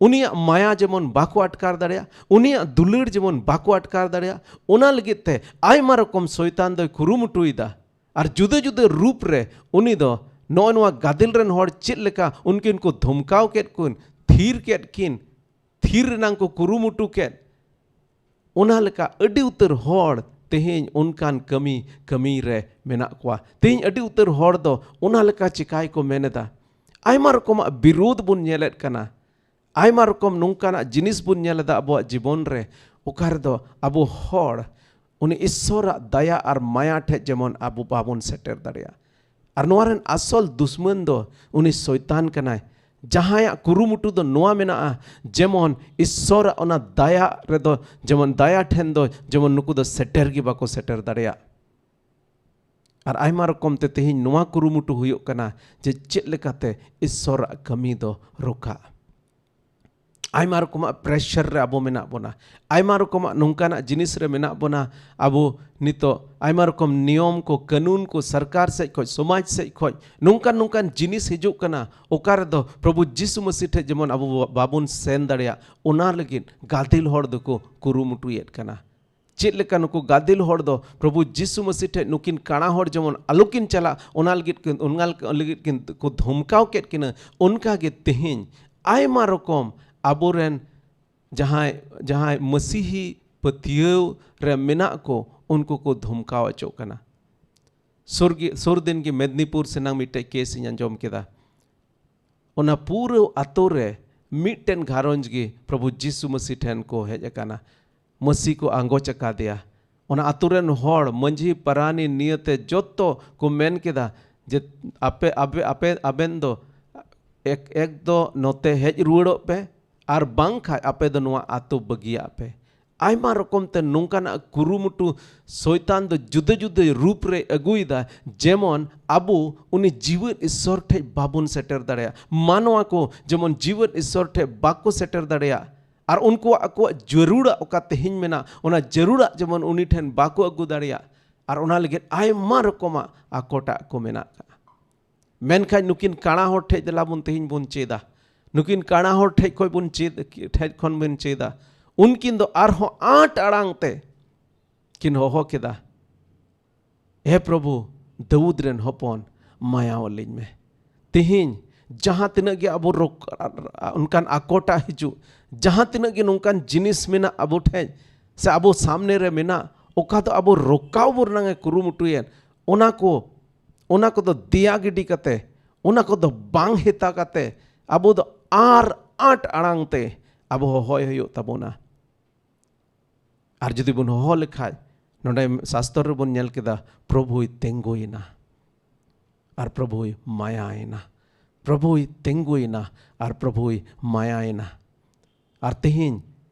ᱩᱱᱤᱭᱟᱜ ᱢᱟᱭᱟ ᱡᱮᱢᱚᱱ ᱵᱟᱠᱚ ᱟᱴᱠᱟᱨ ᱫᱟᱲᱮᱭᱟᱜ, ᱩᱱᱤᱭᱟᱜ ᱫᱩᱞᱟᱹᱲ ᱡᱮᱢᱚᱱ ᱵᱟᱠᱚ ᱟᱴᱠᱟᱨ ᱫᱟᱲᱮᱭᱟᱜ, ᱚᱱᱟ ᱞᱟᱹᱜᱤᱫ ᱛᱮ ᱟᱭᱢᱟ ᱨᱚᱠᱚᱢ ᱥᱚᱭᱛᱟᱱ ᱫᱚᱭ ᱠᱩᱨᱩᱢᱩᱴᱩᱭᱮᱫᱟ᱾ ᱟᱨ ᱡᱩᱫᱟᱹ ᱡᱩᱫᱟᱹ ᱨᱩᱯ ᱨᱮ ᱩᱱᱤ ᱫᱚ ᱱᱚᱜᱼᱚ ᱱᱚᱣᱟ ᱜᱟᱫᱮᱞ ᱨᱮᱱ ᱦᱚᱲ ᱪᱮᱫ ᱞᱮᱠᱟ ᱩᱱᱠᱤᱱ ᱠᱚ ᱫᱷᱚᱢᱠᱟᱣ ᱠᱮᱫ ᱠᱤᱱ, ᱛᱷᱤᱨ ᱠᱮᱫ ᱠᱤᱱ, ᱛᱷᱤᱨ ᱨᱮᱱᱟᱝ ᱠᱚ ᱠᱩᱨᱩᱢᱩᱴᱩ ᱠᱮᱫ, ᱚᱱᱟ ᱞᱮᱠᱟ ᱟᱹᱰᱤ ᱩᱛᱟᱹᱨ ᱦᱚᱲ ᱛᱮᱦᱮᱧ ᱚᱱᱠᱟᱱ ᱠᱟᱹᱢᱤ, ᱠᱟᱹᱢᱤ ᱨᱮ ᱢᱮᱱᱟᱜ ᱠᱚᱣᱟ᱾ ᱛᱮᱦᱮᱧ ᱟᱹᱰᱤ ᱩᱛᱟᱹᱨ ᱦᱚᱲ ᱫᱚ ᱚᱱᱟ ᱞᱮᱠᱟ ᱪᱮᱠᱟᱭ ᱠᱚ ᱢᱮᱱ ᱮᱫᱟ᱾ ᱟᱭᱢᱟ ᱨᱚᱠᱚᱢᱟᱜ ᱵᱤᱨᱳᱫᱷ ᱵᱚᱱ ᱧᱮᱞᱮᱫ ᱠᱟᱱᱟ᱾ ᱟᱭᱢᱟ ᱨᱚᱠᱚᱢ ᱱᱚᱝᱠᱟᱱᱟᱜ ᱡᱤᱱᱤᱥ ᱵᱚᱱ ᱧᱮᱞ ᱮᱫᱟ ᱟᱵᱚᱣᱟᱜ ᱡᱤᱵᱚᱱ ᱨᱮ, ᱚᱠᱟ ᱨᱮᱫᱚ ᱟᱵᱚ ᱦᱚᱲ ᱩᱱᱤ ᱤᱥᱥᱚᱨᱟᱜ ᱫᱟᱭᱟ ᱟᱨ ᱢᱟᱭᱟ ᱴᱷᱮᱡ ᱡᱮᱢᱚᱱ ᱟᱵᱚ ᱵᱟᱵᱚᱱ ᱥᱮᱴᱮᱨ ᱫᱟᱲᱮᱭᱟᱜ᱾ ᱟᱨ ᱱᱚᱣᱟ ᱨᱮᱱ ᱟᱥᱚᱞ ᱫᱩᱥᱢᱟᱱ ᱫᱚ ᱩᱱᱤ ᱥᱚᱭᱛᱟᱱ ᱠᱟᱱᱟᱭ, ᱡᱟᱦᱟᱸᱭᱟᱜ ᱠᱩᱨᱩᱢᱩᱴᱩ ᱫᱚ ᱱᱚᱣᱟ ᱢᱮᱱᱟᱜᱼᱟ, ᱡᱮᱢᱚᱱ ᱤᱥᱥᱚᱨᱟᱜ ᱚᱱᱟ ᱫᱟᱭᱟ ᱨᱮᱫᱚ, ᱡᱮᱢᱚᱱ ᱫᱟᱭᱟ ᱴᱷᱮᱱ ᱫᱚ ᱡᱮᱢᱚᱱ ᱱᱩᱠᱩ ᱫᱚ ᱥᱮᱴᱮᱨ ᱜᱮ ᱵᱟᱠᱚ ᱥᱮᱴᱮᱨ ᱫᱟᱲᱮᱭᱟᱜ᱾ ᱟᱨ ᱟᱭᱢᱟ ᱨᱚᱠᱚᱢ ᱛᱮ ᱛᱮᱦᱮᱧ ᱱᱚᱣᱟ ᱠᱩᱨᱩᱢᱩᱴᱩ ᱦᱩᱭᱩᱜ ᱠᱟᱱᱟ ᱡᱮ ᱪᱮᱫ ᱞᱮᱠᱟᱛᱮ ᱤᱥᱥᱚᱨᱟᱜ ᱠᱟᱹᱢᱤ ᱫᱚ ᱨᱚᱠᱷᱟᱜ᱾ ᱟᱭᱢᱟ ᱨᱚᱠᱚᱢᱟᱜ ᱯᱨᱮᱥᱟᱨ ᱨᱮ ᱟᱵᱚ ᱢᱮᱱᱟᱜ ᱵᱚᱱᱟ, ᱟᱭᱢᱟ ᱨᱚᱠᱚᱢᱟᱜ ᱱᱚᱝᱠᱟᱱᱟᱜ ᱡᱤᱱᱤᱥ ᱨᱮ ᱢᱮᱱᱟᱜ ᱵᱚᱱᱟ᱾ ᱟᱵᱚ ᱱᱤᱛᱚᱜ ᱟᱭᱢᱟ ᱨᱚᱠᱚᱢ ᱱᱤᱭᱚᱢ ᱠᱚ, ᱠᱟᱹᱱᱩᱱ ᱠᱚ, ᱥᱚᱨᱠᱟᱨ ᱥᱮᱫ ᱠᱷᱚᱱ, ᱥᱚᱢᱟᱡᱽ ᱥᱮᱫ ᱠᱷᱚᱱ ᱱᱚᱝᱠᱟᱱ ᱱᱚᱝᱠᱟᱱ ᱡᱤᱱᱤᱥ ᱦᱤᱡᱩᱜ ᱠᱟᱱᱟ, ᱚᱠᱟ ᱨᱮᱫᱚ ᱯᱨᱚᱵᱷᱩ ᱡᱤᱥᱩ ᱢᱟᱹᱥᱤ ᱴᱷᱮᱱ ᱡᱮᱢᱚᱱ ᱟᱵᱚ ᱵᱟᱵᱚᱱ ᱥᱮᱱ ᱫᱟᱲᱮᱭᱟᱜ, ᱚᱱᱟ ᱞᱟᱹᱜᱤᱫ ᱜᱟᱫᱮᱞ ᱦᱚᱲ ᱫᱚᱠᱚ ᱠᱩᱨᱩᱢᱩᱴᱩᱭᱮᱫ ᱠᱟᱱᱟ᱾ ᱪᱮᱫ ᱞᱮᱠᱟ ᱱᱩᱠᱩ ᱜᱟᱫᱮᱞ ᱦᱚᱲ ᱫᱚ ᱯᱨᱚᱵᱷᱩ ᱡᱤᱥᱩ ᱢᱟᱹᱥᱤ ᱴᱷᱮᱱ ᱱᱩᱠᱤᱱ ᱠᱟᱬᱟ ᱦᱚᱲ ᱡᱮᱢᱚᱱ ᱟᱞᱚᱠᱤᱱ ᱪᱟᱞᱟᱜ, ᱚᱱᱟ ᱞᱟᱹᱜᱤᱫ ᱠᱤᱱ, ᱚᱱᱟ ᱞᱟᱹᱜᱤᱫ ᱠᱤᱱ ᱠᱚ ᱫᱷᱚᱢᱠᱟᱣ ᱠᱮᱫ ᱠᱤᱱᱟ, ᱚᱱᱠᱟ ᱜᱮ ᱛᱮᱦᱮᱧ ᱟᱭᱢᱟ ᱨᱚᱠᱚᱢ ᱟᱵᱚᱨᱮᱱ ᱡᱟᱦᱟᱸᱭ, ᱡᱟᱦᱟᱸᱭ ᱢᱟᱹᱥᱤᱦᱤ ᱯᱟᱹᱛᱭᱟᱹᱣ ᱨᱮ ᱢᱮᱱᱟᱜ ᱠᱚ, ᱩᱱᱠᱩ ᱠᱚ ᱫᱷᱚᱢᱠᱟᱣ ᱦᱚᱪᱚᱜ ᱠᱟᱱᱟ᱾ ᱥᱩᱨ ᱜᱮ, ᱥᱩᱨ ᱫᱤᱱ ᱜᱮ ᱢᱮᱫᱽᱱᱤᱯᱩᱨ ᱥᱮᱱᱟᱝ ᱢᱤᱫᱴᱮᱡ ᱠᱮᱥ ᱤᱧ ᱟᱸᱡᱚᱢ ᱠᱮᱫᱟ᱾ ᱚᱱᱟ ᱯᱩᱨᱟᱹ ᱟᱛᱳ ᱨᱮ ᱢᱤᱫᱴᱮᱱ ᱜᱷᱟᱨᱚᱸᱡᱽ ᱜᱮ ᱯᱨᱚᱵᱷᱩ ᱡᱤᱥᱩ ᱢᱟᱹᱥᱤ ᱴᱷᱮᱱ ᱠᱚ ᱦᱮᱡ ᱟᱠᱟᱱᱟ᱾ ᱢᱟᱹᱥᱤ ᱠᱚ ᱟᱸᱜᱚᱪ ᱟᱠᱟᱫᱮᱭᱟ᱾ ᱚᱱᱟ ᱟᱛᱳ ᱨᱮᱱ ᱦᱚᱲ, ᱢᱟᱹᱡᱷᱤ, ᱯᱟᱨᱟᱱᱤ, ᱱᱤᱭᱟᱹᱛᱮ ᱡᱚᱛᱚ ᱠᱚ ᱢᱮᱱ ᱠᱮᱫᱟ ᱡᱮ, "ᱟᱯᱮ, ᱟᱯᱮ, ᱟᱯᱮ, ᱟᱵᱮᱱ ᱫᱚ ᱮᱠ, ᱮᱠ ᱫᱚ ᱱᱚᱛᱮ ᱦᱮᱡ ᱨᱩᱣᱟᱹᱲᱚᱜ ᱯᱮ, ᱟᱨ ᱵᱟᱝᱠᱷᱟᱡ ᱟᱯᱮ ᱫᱚ ᱱᱚᱣᱟ ᱟᱛᱳ ᱵᱟᱹᱜᱤᱭᱟᱜ ᱯᱮ᱾" ᱟᱭᱢᱟ ᱨᱚᱠᱚᱢ ᱛᱮ ᱱᱚᱝᱠᱟᱱᱟᱜ ᱠᱩᱨᱩᱢᱩᱴᱩ ᱥᱚᱭᱛᱟᱱ ᱫᱚ ᱡᱩᱫᱟᱹ ᱡᱩᱫᱟᱹ ᱨᱩᱯ ᱨᱮ ᱟᱹᱜᱩᱭᱮᱫᱟ, ᱡᱮᱢᱚᱱ ᱟᱵᱚ ᱩᱱᱤ ᱡᱤᱣᱮᱫ ᱤᱥᱥᱚᱨ ᱴᱷᱮᱡ ᱵᱟᱵᱚᱱ ᱥᱮᱴᱮᱨ ᱫᱟᱲᱮᱭᱟᱜ᱾ ᱢᱟᱱᱣᱟ ᱠᱚ ᱡᱮᱢᱚᱱ ᱡᱤᱣᱮᱫ ᱤᱥᱥᱚᱨ ᱴᱷᱮᱡ ᱵᱟᱠᱚ ᱥᱮᱴᱮᱨ ᱫᱟᱲᱮᱭᱟᱜ, ᱟᱨ ᱩᱱᱠᱩᱣᱟᱜ ᱟᱠᱚᱣᱟᱜ ᱡᱟᱹᱨᱩᱲᱟᱜ ᱚᱠᱟ ᱛᱮᱦᱮᱧ ᱢᱮᱱᱟᱜ, ᱚᱱᱟ ᱡᱟᱹᱨᱩᱲᱟᱜ ᱡᱮᱢᱚᱱ ᱩᱱᱤ ᱴᱷᱮᱱ ᱵᱟᱠᱚ ᱟᱹᱜᱩ ᱫᱟᱲᱮᱭᱟᱜ, ᱟᱨ ᱚᱱᱟ ᱞᱟᱹᱜᱤᱫ ᱟᱭᱢᱟ ᱨᱚᱠᱚᱢᱟᱜ ᱟᱠᱚᱴᱟᱜ ᱠᱚ ᱢᱮᱱᱟᱜ ᱠᱟᱜᱼᱟ᱾ ᱢᱮᱱᱠᱷᱟᱱ ᱱᱩᱠᱤᱱ ᱠᱟᱬᱟ ᱦᱚᱲ ᱴᱷᱮᱡ ᱫᱮᱞᱟ ᱵᱚᱱ ᱛᱮᱦᱮᱧ ᱵᱚᱱ ᱪᱮᱫᱟ, ᱱᱩᱠᱤᱱ ᱠᱟᱬᱟ ᱦᱚᱲ ᱴᱷᱮᱡ ᱠᱷᱚᱡ ᱵᱚᱱ ᱪᱮᱫ, ᱴᱷᱮᱡ ᱠᱷᱚᱱ ᱵᱚᱱ ᱪᱮᱫᱟ᱾ ᱩᱱᱠᱤᱱ ᱫᱚ ᱟᱨᱦᱚᱸ ᱟᱸᱴ ᱟᱲᱟᱝ ᱛᱮ ᱠᱤᱱ ᱦᱚᱦᱚ ᱠᱮᱫᱟ, "ᱮ ᱯᱨᱚᱵᱷᱩ, ᱫᱟᱹᱣᱩᱫ ᱨᱮᱱ ᱦᱚᱯᱚᱱ, ᱢᱟᱭᱟ ᱟᱹᱞᱤᱧ ᱢᱮ᱾" ᱛᱮᱦᱮᱧ ᱡᱟᱦᱟᱸ ᱛᱤᱱᱟᱹᱜ ᱜᱮ ᱟᱵᱚ ᱨᱳᱜᱽ, ᱚᱱᱠᱟᱱ ᱟᱠᱚᱴᱟᱜ ᱦᱤᱡᱩᱜ, ᱡᱟᱦᱟᱸ ᱛᱤᱱᱟᱹᱜ ᱜᱮ ᱱᱚᱝᱠᱟᱱ ᱡᱤᱱᱤᱥ ᱢᱮᱱᱟᱜ ᱟᱵᱚ ᱴᱷᱮᱡ ᱥᱮ ᱟᱵᱚ ᱥᱟᱢᱱᱮ ᱨᱮ ᱢᱮᱱᱟᱜ, ᱚᱠᱟ ᱫᱚ ᱟᱵᱚ ᱨᱚᱠᱟᱣ ᱵᱚ ᱨᱮᱱᱟᱝ ᱮ ᱠᱩᱨᱩᱢᱩᱴᱩᱭᱮᱫ, ᱚᱱᱟ ᱠᱚ, ᱚᱱᱟ ᱠᱚᱫᱚ ᱫᱮᱭᱟ ᱜᱤᱰᱤ ᱠᱟᱛᱮ, ᱚᱱᱟ ᱠᱚᱫᱚ ᱵᱟᱝ ᱦᱮᱛᱟ ᱠᱟᱛᱮ, ᱟᱵᱚ ᱫᱚ ᱟᱨ ᱟᱸᱴ ᱟᱲᱟᱝ ᱛᱮ ᱟᱵᱚ ᱦᱚᱦᱚᱭ ᱦᱩᱭᱩᱜ ᱛᱟᱵᱚᱱᱟ᱾ ᱟᱨ ᱡᱩᱫᱤ ᱵᱚᱱ ᱦᱚᱦᱚ ᱞᱮᱠᱷᱟᱡ, ᱱᱚᱰᱮ ᱥᱟᱥᱛᱚᱨ ᱨᱮᱵᱚᱱ ᱧᱮᱞ ᱠᱮᱫᱟ, ᱯᱨᱚᱵᱷᱩᱭ ᱛᱤᱸᱜᱩᱭᱮᱱᱟ᱾ ᱟᱨ ᱯᱨᱚᱵᱷᱩᱭ ᱢᱟᱭᱟᱭᱮᱱᱟ᱾ ᱯᱨᱚᱵᱷᱩᱭ ᱛᱤᱸᱜᱩᱭᱮᱱᱟ᱾ ᱟᱨ ᱯᱨᱚᱵᱷᱩᱭ ᱢᱟᱭᱟᱭᱮᱱᱟ᱾ ᱟᱨ ᱛᱮᱦᱮᱧ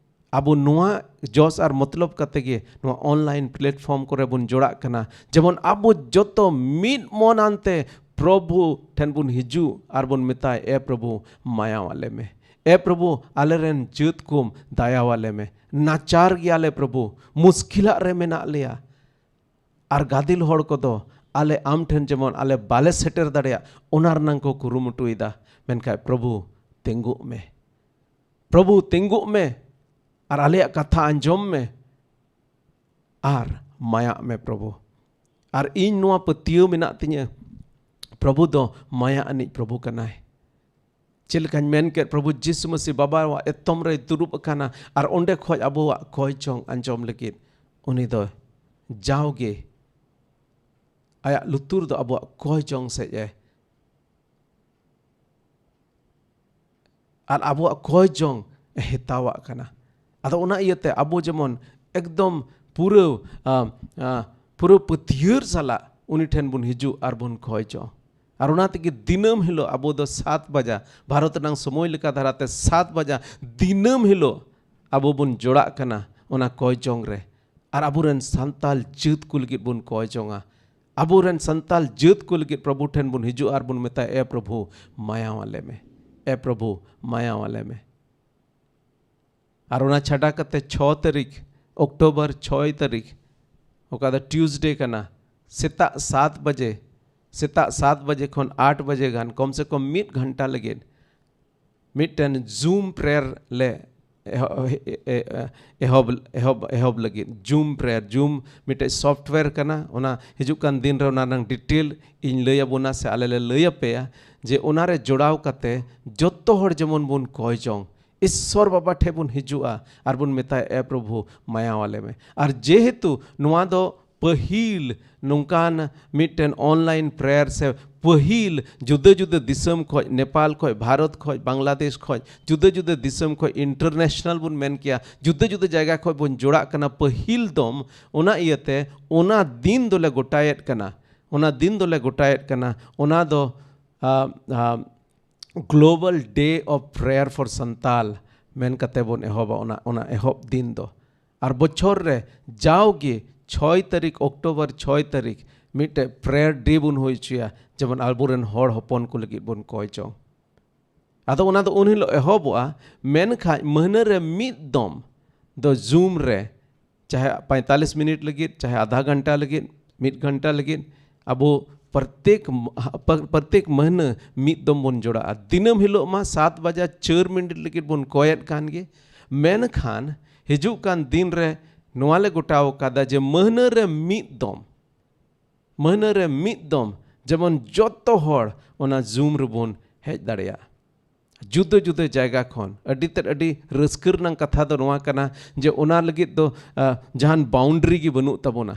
ᱟᱵᱚ ᱱᱚᱣᱟ ᱡᱚᱥ ᱟᱨ ᱢᱚᱛᱞᱚᱵ ᱠᱟᱛᱮ ᱜᱮ ᱱᱚᱣᱟ online platform ᱠᱚᱨᱮ ᱵᱚᱱ ᱡᱚᱲᱟᱜ ᱠᱟᱱᱟ, ᱡᱮᱢᱚᱱ ᱟᱵᱚ ᱡᱚᱛᱚ ᱢᱤᱫ ᱢᱚᱱ ᱟᱱᱛᱮ ᱯᱨᱚᱵᱷᱩ ᱴᱷᱮᱱ ᱵᱚᱱ ᱦᱤᱡᱩᱜ ᱟᱨ ᱵᱚᱱ ᱢᱮᱛᱟᱭ, "ᱮ ᱯᱨᱚᱵᱷᱩ, ᱢᱟᱭᱟᱣᱟᱞᱮ ᱢᱮ᱾ ᱮ ᱯᱨᱚᱵᱷᱩ, ᱟᱞᱮᱨᱮᱱ ᱡᱟᱹᱛ ᱠᱚᱢ ᱫᱟᱭᱟᱣᱟᱞᱮ ᱢᱮ᱾ ᱱᱟᱪᱟᱨ ᱜᱮᱭᱟᱞᱮ ᱯᱨᱚᱵᱷᱩ, ᱢᱩᱥᱠᱤᱞᱟᱜ ᱨᱮ ᱢᱮᱱᱟᱜ ᱞᱮᱭᱟ᱾" ᱟᱨ ᱜᱟᱫᱮᱞ ᱦᱚᱲ ᱠᱚᱫᱚ ᱟᱞᱮ ᱟᱢ ᱴᱷᱮᱱ ᱡᱮᱢᱚᱱ ᱟᱞᱮ ᱵᱟᱞᱮ ᱥᱮᱴᱮᱨ ᱫᱟᱲᱮᱭᱟᱜ, ᱚᱱᱟ ᱨᱮᱱᱟᱜ ᱠᱚ ᱠᱩᱨᱩᱢᱩᱴᱩᱭᱮᱫᱟ᱾ ᱢᱮᱱᱠᱷᱟᱱ ᱯᱨᱚᱵᱷᱩ, ᱛᱤᱸᱜᱩᱜ ᱢᱮ᱾ ᱯᱨᱚᱵᱷᱩ, ᱛᱤᱸᱜᱩᱜ ᱢᱮ ᱟᱨ ᱟᱞᱮᱭᱟᱜ ᱠᱟᱛᱷᱟ ᱟᱸᱡᱚᱢ ᱢᱮ ᱟᱨ ᱢᱟᱭᱟᱜ ᱢᱮ ᱯᱨᱚᱵᱷᱩ᱾ ᱟᱨ ᱤᱧ ᱱᱚᱣᱟ ᱯᱟᱹᱛᱭᱟᱹᱣ ᱢᱮᱱᱟᱜ ᱛᱤᱧᱟᱹ, ᱯᱨᱚᱵᱷᱩ ᱫᱚ ᱢᱟᱭᱟ ᱟᱹᱱᱤᱡ ᱯᱨᱚᱵᱷᱩ ᱠᱟᱱᱟᱭ᱾ ᱪᱮᱫ ᱞᱮᱠᱟᱧ ᱢᱮᱱ ᱠᱮᱫ, ᱯᱨᱚᱵᱷᱩ ᱡᱤᱥᱩ ᱢᱟᱹᱥᱤ ᱵᱟᱵᱟᱣᱟᱜ ᱮᱛᱚᱢ ᱨᱮᱭ ᱫᱩᱲᱩᱵ ᱟᱠᱟᱱᱟ ᱟᱨ ᱚᱸᱰᱮ ᱠᱷᱚᱡ ᱟᱵᱚᱣᱟᱜ ᱠᱚᱭ ᱡᱚᱝ ᱟᱸᱡᱚᱢ ᱞᱟᱹᱜᱤᱫ ᱩᱱᱤ ᱫᱚ ᱡᱟᱣᱜᱮ ᱟᱭᱟᱜ ᱞᱩᱛᱩᱨ ᱫᱚ ᱟᱵᱚᱣᱟᱜ ᱠᱚᱭ ᱡᱚᱝ ᱥᱮᱫ ᱮ ᱟᱨ ᱟᱵᱚᱣᱟᱜ ᱠᱚᱭ ᱡᱚᱝ ᱮ ᱦᱮᱛᱟᱣᱟᱜ ᱠᱟᱱᱟ᱾ ᱟᱫᱚ ᱚᱱᱟ ᱤᱭᱟᱹᱛᱮ ᱟᱵᱚ ᱡᱮᱢᱚᱱ ᱮᱠᱫᱚᱢ ᱯᱩᱨᱟᱹ, ᱟ, ᱟ, ᱯᱩᱨᱟᱹ ᱯᱟᱹᱛᱭᱟᱹᱨ ᱥᱟᱞᱟᱜ ᱩᱱᱤ ᱴᱷᱮᱱ ᱵᱚᱱ ᱦᱤᱡᱩᱜ ᱟᱨ ᱵᱚᱱ ᱠᱚᱭ ᱡᱚᱝ᱾ ᱟᱨ ᱚᱱᱟ ᱛᱮᱜᱮ ᱫᱤᱱᱟᱹᱢ ᱦᱤᱞᱳᱜ ᱟᱵᱚ ᱫᱚ ᱥᱟᱛ ᱵᱟᱡᱟ, ᱵᱷᱟᱨᱚᱛ ᱨᱮᱱᱟᱜ ᱥᱚᱢᱚᱭ ᱞᱮᱠᱟ ᱫᱷᱟᱨᱟᱛᱮ ᱥᱟᱛ ᱵᱟᱡᱟ ᱫᱤᱱᱟᱹᱢ ᱦᱤᱞᱳᱜ ᱟᱵᱚ ᱵᱚᱱ ᱡᱚᱲᱟᱜ ᱠᱟᱱᱟ ᱚᱱᱟ ᱠᱚᱭ ᱡᱚᱝ ᱨᱮ᱾ ᱟᱨ ᱟᱵᱚᱨᱮᱱ ᱥᱟᱱᱛᱟᱞ ᱡᱟᱹᱛ ᱠᱚ ᱞᱟᱹᱜᱤᱫ ᱵᱚᱱ ᱠᱚᱭ ᱡᱚᱝᱟ᱾ ᱟᱵᱚᱨᱮᱱ ᱥᱟᱱᱛᱟᱞ ᱡᱟᱹᱛ ᱠᱚ ᱞᱟᱹᱜᱤᱫ ᱯᱨᱚᱵᱷᱩ ᱴᱷᱮᱱ ᱵᱚᱱ ᱦᱤᱡᱩᱜᱼᱟ ᱟᱨ ᱵᱚᱱ ᱢᱮᱛᱟᱭᱟ, "ᱮ ᱯᱨᱚᱵᱷᱩ, ᱢᱟᱭᱟᱣᱟᱞᱮ ᱢᱮ᱾ ᱮ ᱯᱨᱚᱵᱷᱩ, ᱢᱟᱭᱟᱣᱟᱞᱮ ᱢᱮ᱾" ᱟᱨ ᱚᱱᱟ ᱪᱷᱟᱰᱟ ᱠᱟᱛᱮ ᱪᱷᱚ ᱛᱟᱹᱨᱤᱠᱷ, ᱚᱠᱴᱳᱵᱚᱨ ᱪᱷᱚᱭ ᱛᱟᱹᱨᱤᱠᱷ, ᱚᱠᱟ ᱫᱚ ᱴᱤᱭᱩᱥᱰᱮ ᱠᱟᱱᱟ, ᱥᱮᱛᱟᱜ ᱥᱟᱛ ᱵᱟᱡᱮ, ᱥᱮᱛᱟᱜ ᱥᱟᱛ ᱵᱟᱡᱮ ᱠᱷᱚᱱ ᱟᱴ ᱵᱟᱡᱮ ᱜᱟᱱ, ᱠᱚᱢ ᱥᱮ ᱠᱚᱢ ᱢᱤᱫ ᱜᱷᱚᱱᱴᱟ ᱞᱟᱹᱜᱤᱫ ᱢᱤᱫᱴᱮᱱ Zoom prayer ᱞᱮ ᱮᱦᱚ-, ᱮ-, ᱮ-, ᱮᱦᱚᱵ, ᱮᱦᱚᱵ, ᱮᱦᱚᱵ ᱞᱟᱹᱜᱤᱫ᱾ Zoom prayer, Zoom ᱢᱤᱫᱴᱮᱡ software ᱠᱟᱱᱟ᱾ ᱚᱱᱟ ᱦᱤᱡᱩᱜ ᱠᱟᱱ ᱫᱤᱱ ᱨᱮ ᱚᱱᱟ ᱨᱮᱱᱟᱜ detail ᱤᱧ ᱞᱟᱹᱭ ᱟᱵᱚᱱᱟ ᱥᱮ ᱟᱞᱮ ᱞᱮ ᱞᱟᱹᱭ ᱟᱯᱮᱭᱟ, ᱡᱮ ᱚᱱᱟ ᱨᱮ ᱡᱚᱲᱟᱣ ᱠᱟᱛᱮ ᱡᱚᱛᱚ ᱦᱚᱲ ᱡᱮᱢᱚᱱ ᱵᱚᱱ ᱠᱚᱭ ᱡᱚᱝ, ᱤᱥᱥᱚᱨ ᱵᱟᱵᱟ ᱴᱷᱮᱱ ᱵᱚᱱ ᱦᱤᱡᱩᱜᱼᱟ ᱟᱨ ᱵᱚᱱ ᱢᱮᱛᱟᱭᱟ, "ᱮ ᱯᱨᱚᱵᱷᱩ, ᱢᱟᱭᱟᱣᱟᱞᱮ ᱢᱮ᱾" ᱟᱨ ᱡᱮᱦᱮᱛᱩ ᱱᱚᱣᱟ ᱫᱚ ᱯᱟᱹᱦᱤᱞ ᱱᱚᱝᱠᱟᱱ ᱢᱤᱫᱴᱮᱱ online prayer ᱥᱮ ᱯᱟᱹᱦᱤᱞ ᱡᱩᱫᱟᱹ ᱡᱩᱫᱟᱹ ᱫᱤᱥᱚᱢ ᱠᱷᱚᱡ, ᱱᱮᱯᱟᱞ ᱠᱷᱚᱡ, ᱵᱷᱟᱨᱚᱛ ᱠᱷᱚᱡ, ᱵᱟᱝᱞᱟᱫᱮᱥ ᱠᱷᱚᱡ, ᱡᱩᱫᱟᱹ ᱡᱩᱫᱟᱹ ᱫᱤᱥᱚᱢ ᱠᱷᱚᱡ, international ᱵᱚᱱ ᱢᱮᱱ ᱠᱮᱭᱟ, ᱡᱩᱫᱟᱹ ᱡᱩᱫᱟᱹ ᱡᱟᱭᱜᱟ ᱠᱷᱚᱡ ᱵᱚᱱ ᱡᱚᱲᱟᱜ ᱠᱟᱱᱟ ᱯᱟᱹᱦᱤᱞ ᱫᱚᱢ᱾ ᱚᱱᱟ ᱤᱭᱟᱹᱛᱮ ᱚᱱᱟ ᱫᱤᱱ ᱫᱚᱞᱮ ᱜᱚᱴᱟᱭᱮᱫ ᱠᱟᱱᱟ, ᱚᱱᱟ ᱫᱤᱱ ᱫᱚᱞᱮ ᱜᱚᱴᱟᱭᱮᱫ ᱠᱟᱱᱟ, ᱚᱱᱟ ᱫᱚ, ᱟ, ᱟ, Global Day of Prayer for Santal ᱢᱮᱱ ᱠᱟᱛᱮ ᱵᱚᱱ ᱮᱦᱚᱵᱟ ᱚᱱᱟ, ᱚᱱᱟ ᱮᱦᱚᱵ ᱫᱤᱱ ᱫᱚ᱾ ᱟᱨ ᱵᱚᱪᱷᱚᱨ ᱨᱮ ᱡᱟᱣᱜᱮ ᱪᱷᱚᱭ ᱛᱟᱹᱨᱤᱠᱷ, ᱚᱠᱴᱳᱵᱚᱨ ᱪᱷᱚᱭ ᱛᱟᱹᱨᱤᱠᱷ, ᱢᱤᱫᱴᱮᱡ prayer day ᱵᱚᱱ ᱦᱩᱭ ᱦᱚᱪᱚᱭᱟ, ᱡᱮᱢᱚᱱ ᱟᱵᱚᱨᱮᱱ ᱦᱚᱲ ᱦᱚᱯᱚᱱ ᱠᱚ ᱞᱟᱹᱜᱤᱫ ᱵᱚᱱ ᱠᱚᱭ ᱪᱚᱝ᱾ ᱟᱫᱚ ᱚᱱᱟ ᱫᱚ ᱩᱱ ᱦᱤᱞᱳᱜ ᱮᱦᱚᱵᱚᱜᱼᱟ, ᱢᱮᱱᱠᱷᱟᱱ ᱢᱟᱹᱦᱱᱟᱹ ᱨᱮ ᱢᱤᱫ ᱫᱚᱢ ᱫᱚ Zoom ᱨᱮ, ᱪᱟᱦᱮ ᱯᱚᱸᱭᱛᱟᱞᱤᱥ ᱢᱤᱱᱤᱴ ᱞᱟᱹᱜᱤᱫ, ᱪᱟᱦᱮ ᱟᱫᱷᱟ ᱜᱷᱚᱱᱴᱟ ᱞᱟᱹᱜᱤᱫ, ᱢᱤᱫ ᱜᱷᱚᱱᱴᱟ ᱞᱟᱹᱜᱤᱫ, ᱟᱵᱚ ᱯᱨᱚᱛᱮᱠ, ᱯᱨᱚᱛᱮᱠ ᱢᱟᱹᱦᱱᱟᱹ ᱢᱤᱫ ᱫᱚᱢ ᱵᱚᱱ ᱡᱚᱲᱟᱜᱼᱟ᱾ ᱫᱤᱱᱟᱹᱢ ᱦᱤᱞᱳᱜ ᱢᱟ ᱥᱟᱛ ᱵᱟᱡᱟ ᱪᱟᱨ ᱢᱤᱱᱤᱴ ᱞᱟᱹᱜᱤᱫ ᱵᱚᱱ ᱠᱚᱭᱮᱫ ᱠᱟᱱ ᱜᱮ, ᱢᱮᱱᱠᱷᱟᱱ ᱦᱤᱡᱩᱜ ᱠᱟᱱ ᱫᱤᱱ ᱨᱮ ᱱᱚᱣᱟ ᱞᱮ ᱜᱚᱴᱟᱣ ᱟᱠᱟᱫᱟ ᱡᱮ ᱢᱟᱹᱦᱱᱟᱹ ᱨᱮ ᱢᱤᱫ ᱫᱚᱢ, ᱢᱟᱹᱦᱱᱟᱹ ᱨᱮ ᱢᱤᱫ ᱫᱚᱢ ᱡᱮᱢᱚᱱ ᱡᱚᱛᱚ ᱦᱚᱲ ᱚᱱᱟ Zoom ᱨᱮᱵᱚᱱ ᱦᱮᱡ ᱫᱟᱲᱮᱭᱟᱜᱼᱟ᱾ ᱡᱩᱫᱟᱹ ᱡᱩᱫᱟᱹ ᱡᱟᱭᱜᱟ ᱠᱷᱚᱱ᱾ ᱟᱹᱰᱤ ᱛᱮᱫ ᱟᱹᱰᱤ ᱨᱟᱹᱥᱠᱟᱹ ᱨᱮᱱᱟᱜ ᱠᱟᱛᱷᱟ ᱫᱚ ᱱᱚᱣᱟ ᱠᱟᱱᱟ ᱡᱮ ᱚᱱᱟ ᱞᱟᱹᱜᱤᱫ ᱫᱚ, ᱟ, ᱡᱟᱦᱟᱱ boundary ᱜᱮ ᱵᱟᱹᱱᱩᱜ ᱛᱟᱵᱚᱱᱟ᱾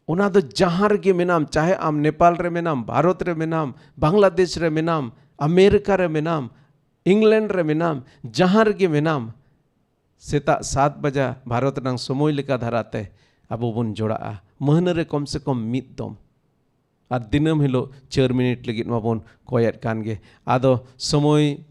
ᱚᱱᱟ ᱫᱚ ᱡᱟᱦᱟᱸ ᱨᱮᱜᱮ ᱢᱮᱱᱟᱢ, ᱪᱟᱦᱮ ᱟᱢ ᱱᱮᱯᱟᱞ ᱨᱮ ᱢᱮᱱᱟᱢ, ᱵᱷᱟᱨᱚᱛ ᱨᱮ ᱢᱮᱱᱟᱢ, ᱵᱟᱝᱞᱟᱫᱮᱥ ᱨᱮ ᱢᱮᱱᱟᱢ, ᱟᱢᱮᱨᱤᱠᱟ ᱨᱮ ᱢᱮᱱᱟᱢ, ᱤᱝᱞᱮᱱᱰ ᱨᱮ ᱢᱮᱱᱟᱢ, ᱡᱟᱦᱟᱸ ᱨᱮᱜᱮ ᱢᱮᱱᱟᱢ, ᱥᱮᱛᱟᱜ ᱥᱟᱛ ᱵᱟᱡᱟ ᱵᱷᱟᱨᱚᱛ ᱨᱮᱱᱟᱜ ᱥᱚᱢᱚᱭ ᱞᱮᱠᱟ ᱫᱷᱟᱨᱟᱛᱮ ᱟᱵᱚ ᱵᱚᱱ ᱡᱚᱲᱟᱜᱼᱟ, ᱢᱟᱹᱦᱱᱟᱹ ᱨᱮ ᱠᱚᱢ ᱥᱮ ᱠᱚᱢ ᱢᱤᱫ ᱫᱚᱢ᱾ ᱟᱨ ᱫᱤᱱᱟᱹᱢ ᱦᱤᱞᱳᱜ ᱪᱟᱨ ᱢᱤᱱᱤᱴ ᱞᱟᱹᱜᱤᱫ ᱢᱟᱵᱚᱱ ᱠᱚᱭᱮᱫ ᱠᱟᱱ ᱜᱮ᱾ ᱟᱫᱚ ᱥᱚᱢᱚᱭ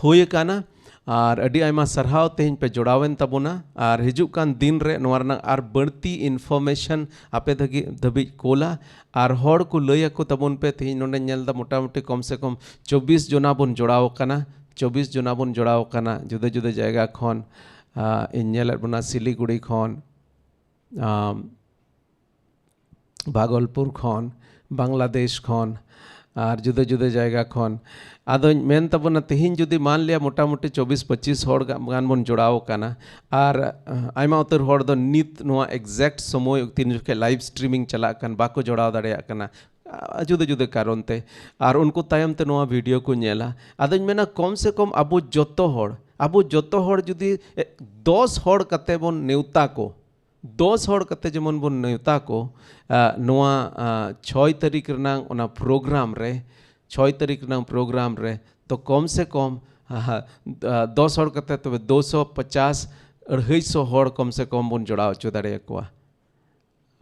ᱦᱩᱭ ᱟᱠᱟᱱᱟ, ᱟᱨ ᱟᱹᱰᱤ ᱟᱭᱢᱟ ᱥᱟᱨᱦᱟᱣ ᱛᱮᱦᱮᱧ ᱯᱮ ᱡᱚᱲᱟᱣᱮᱱ ᱛᱟᱵᱚᱱᱟ, ᱟᱨ ᱦᱤᱡᱩᱜ ᱠᱟᱱ ᱫᱤᱱ ᱨᱮ ᱱᱚᱣᱟ ᱨᱮᱱᱟᱜ ᱟᱨ ᱵᱟᱹᱲᱛᱤ information ᱟᱯᱮ ᱫᱷᱟᱹᱜᱤ-, ᱫᱷᱟᱹᱵᱤᱡ ᱠᱳᱞᱟ, ᱟᱨ ᱦᱚᱲ ᱠᱚ ᱞᱟᱹᱭ ᱟᱠᱚ ᱛᱟᱵᱚᱱ ᱯᱮ᱾ ᱛᱮᱦᱮᱧ ᱱᱚᱰᱮᱧ ᱧᱮᱞ ᱮᱫᱟ ᱢᱚᱴᱟᱢᱩᱴᱤ ᱠᱚᱢ ᱥᱮ ᱠᱚᱢ ᱪᱚᱵᱵᱤᱥ ᱡᱚᱱᱟ ᱵᱚᱱ ᱡᱚᱲᱟᱣ ᱟᱠᱟᱱᱟ, ᱪᱚᱵᱵᱤᱥ ᱡᱚᱱᱟ ᱵᱚᱱ ᱡᱚᱲᱟᱣ ᱟᱠᱟᱱᱟ ᱡᱩᱫᱟᱹ ᱡᱩᱫᱟᱹ ᱡᱟᱭᱜᱟ ᱠᱷᱚᱱ᱾ ᱟ, ᱤᱧ ᱧᱮᱞᱮᱫ ᱵᱚᱱᱟ ᱥᱤᱞᱤᱜᱩᱲᱤ ᱠᱷᱚᱱ, ᱟᱢ, ᱵᱷᱟᱜᱚᱞᱯᱩᱨ ᱠᱷᱚᱱ, ᱵᱟᱝᱞᱟᱫᱮᱥ ᱠᱷᱚᱱ, ᱟᱨ ᱡᱩᱫᱟᱹ ᱡᱩᱫᱟᱹ ᱡᱟᱭᱜᱟ ᱠᱷᱚᱱ᱾ ᱟᱫᱚᱧ ᱢᱮᱱ ᱛᱟᱵᱚᱱᱟ, ᱛᱮᱦᱮᱧ ᱡᱩᱫᱤ ᱢᱟᱱ ᱞᱤᱭᱟ ᱢᱚᱴᱟᱢᱩᱴᱤ ᱪᱚᱵᱵᱤᱥ ᱯᱚᱸᱪᱤᱥ ᱦᱚᱲ ᱜᱟ-, ᱜᱟᱱ ᱵᱚᱱ ᱡᱚᱲᱟᱣ ᱟᱠᱟᱱᱟ, ᱟᱨ, ᱟᱭᱢᱟ ᱩᱛᱟᱹᱨ ᱦᱚᱲ ᱫᱚ ᱱᱤᱛ ᱱᱚᱣᱟ exact ᱥᱚᱢᱚᱭ ᱛᱤᱱ ᱡᱚᱠᱷᱮᱡ live streaming ᱪᱟᱞᱟᱜ ᱠᱟᱱ ᱵᱟᱠᱚ ᱡᱚᱲᱟᱣ ᱫᱟᱲᱮᱭᱟᱜ ᱠᱟᱱᱟ, ᱟ, ᱡᱩᱫᱟᱹ ᱡᱩᱫᱟᱹ ᱠᱟᱨᱚᱱ ᱛᱮ, ᱟᱨ ᱩᱱᱠᱩ ᱛᱟᱭᱚᱢ ᱛᱮ ᱱᱚᱣᱟ video ᱠᱚ ᱧᱮᱞᱟ᱾ ᱟᱫᱚᱧ ᱢᱮᱱᱟ, ᱠᱚᱢ ᱥᱮ ᱠᱚᱢ ᱟᱵᱚ ᱡᱚᱛᱚ ᱦᱚᱲ, ᱟᱵᱚ ᱡᱚᱛᱚ ᱦᱚᱲ ᱡᱩᱫᱤ, ᱮ, ᱫᱚᱥ ᱦᱚᱲ ᱠᱟᱛᱮ ᱵᱚᱱ ᱱᱮᱣᱛᱟ ᱠᱚ, ᱫᱚᱥ ᱦᱚᱲ ᱠᱟᱛᱮ ᱡᱮᱢᱚᱱ ᱵᱚᱱ ᱱᱮᱣᱛᱟ ᱠᱚ, ᱟ, ᱱᱚᱣᱟ, ᱟ, ᱪᱷᱚᱭ ᱛᱟᱹᱨᱤᱠᱷ ᱨᱮᱱᱟᱝ ᱚᱱᱟ ᱯᱨᱳᱜᱨᱟᱢ ᱨᱮ, ᱪᱷᱚᱭ ᱛᱟᱹᱨᱤᱠᱷ ᱨᱮᱱᱟᱝ ᱯᱨᱳᱜᱨᱟᱢ ᱨᱮ, ᱛᱚ ᱠᱚᱢ ᱥᱮ ᱠᱚᱢ, ᱟ, ᱟ, ᱫᱚᱥ ᱦᱚᱲ ᱠᱟᱛᱮ ᱛᱚᱵᱮ ᱫᱩᱥᱚ ᱯᱚᱪᱟᱥ, ᱟᱹᱲᱦᱟᱹᱭ ᱥᱚ ᱦᱚᱲ ᱠᱚᱢ ᱥᱮ ᱠᱚᱢ ᱵᱚᱱ ᱡᱚᱲᱟᱣ ᱦᱚᱪᱚ ᱫᱟᱲᱮᱭᱟᱠᱚᱣᱟ᱾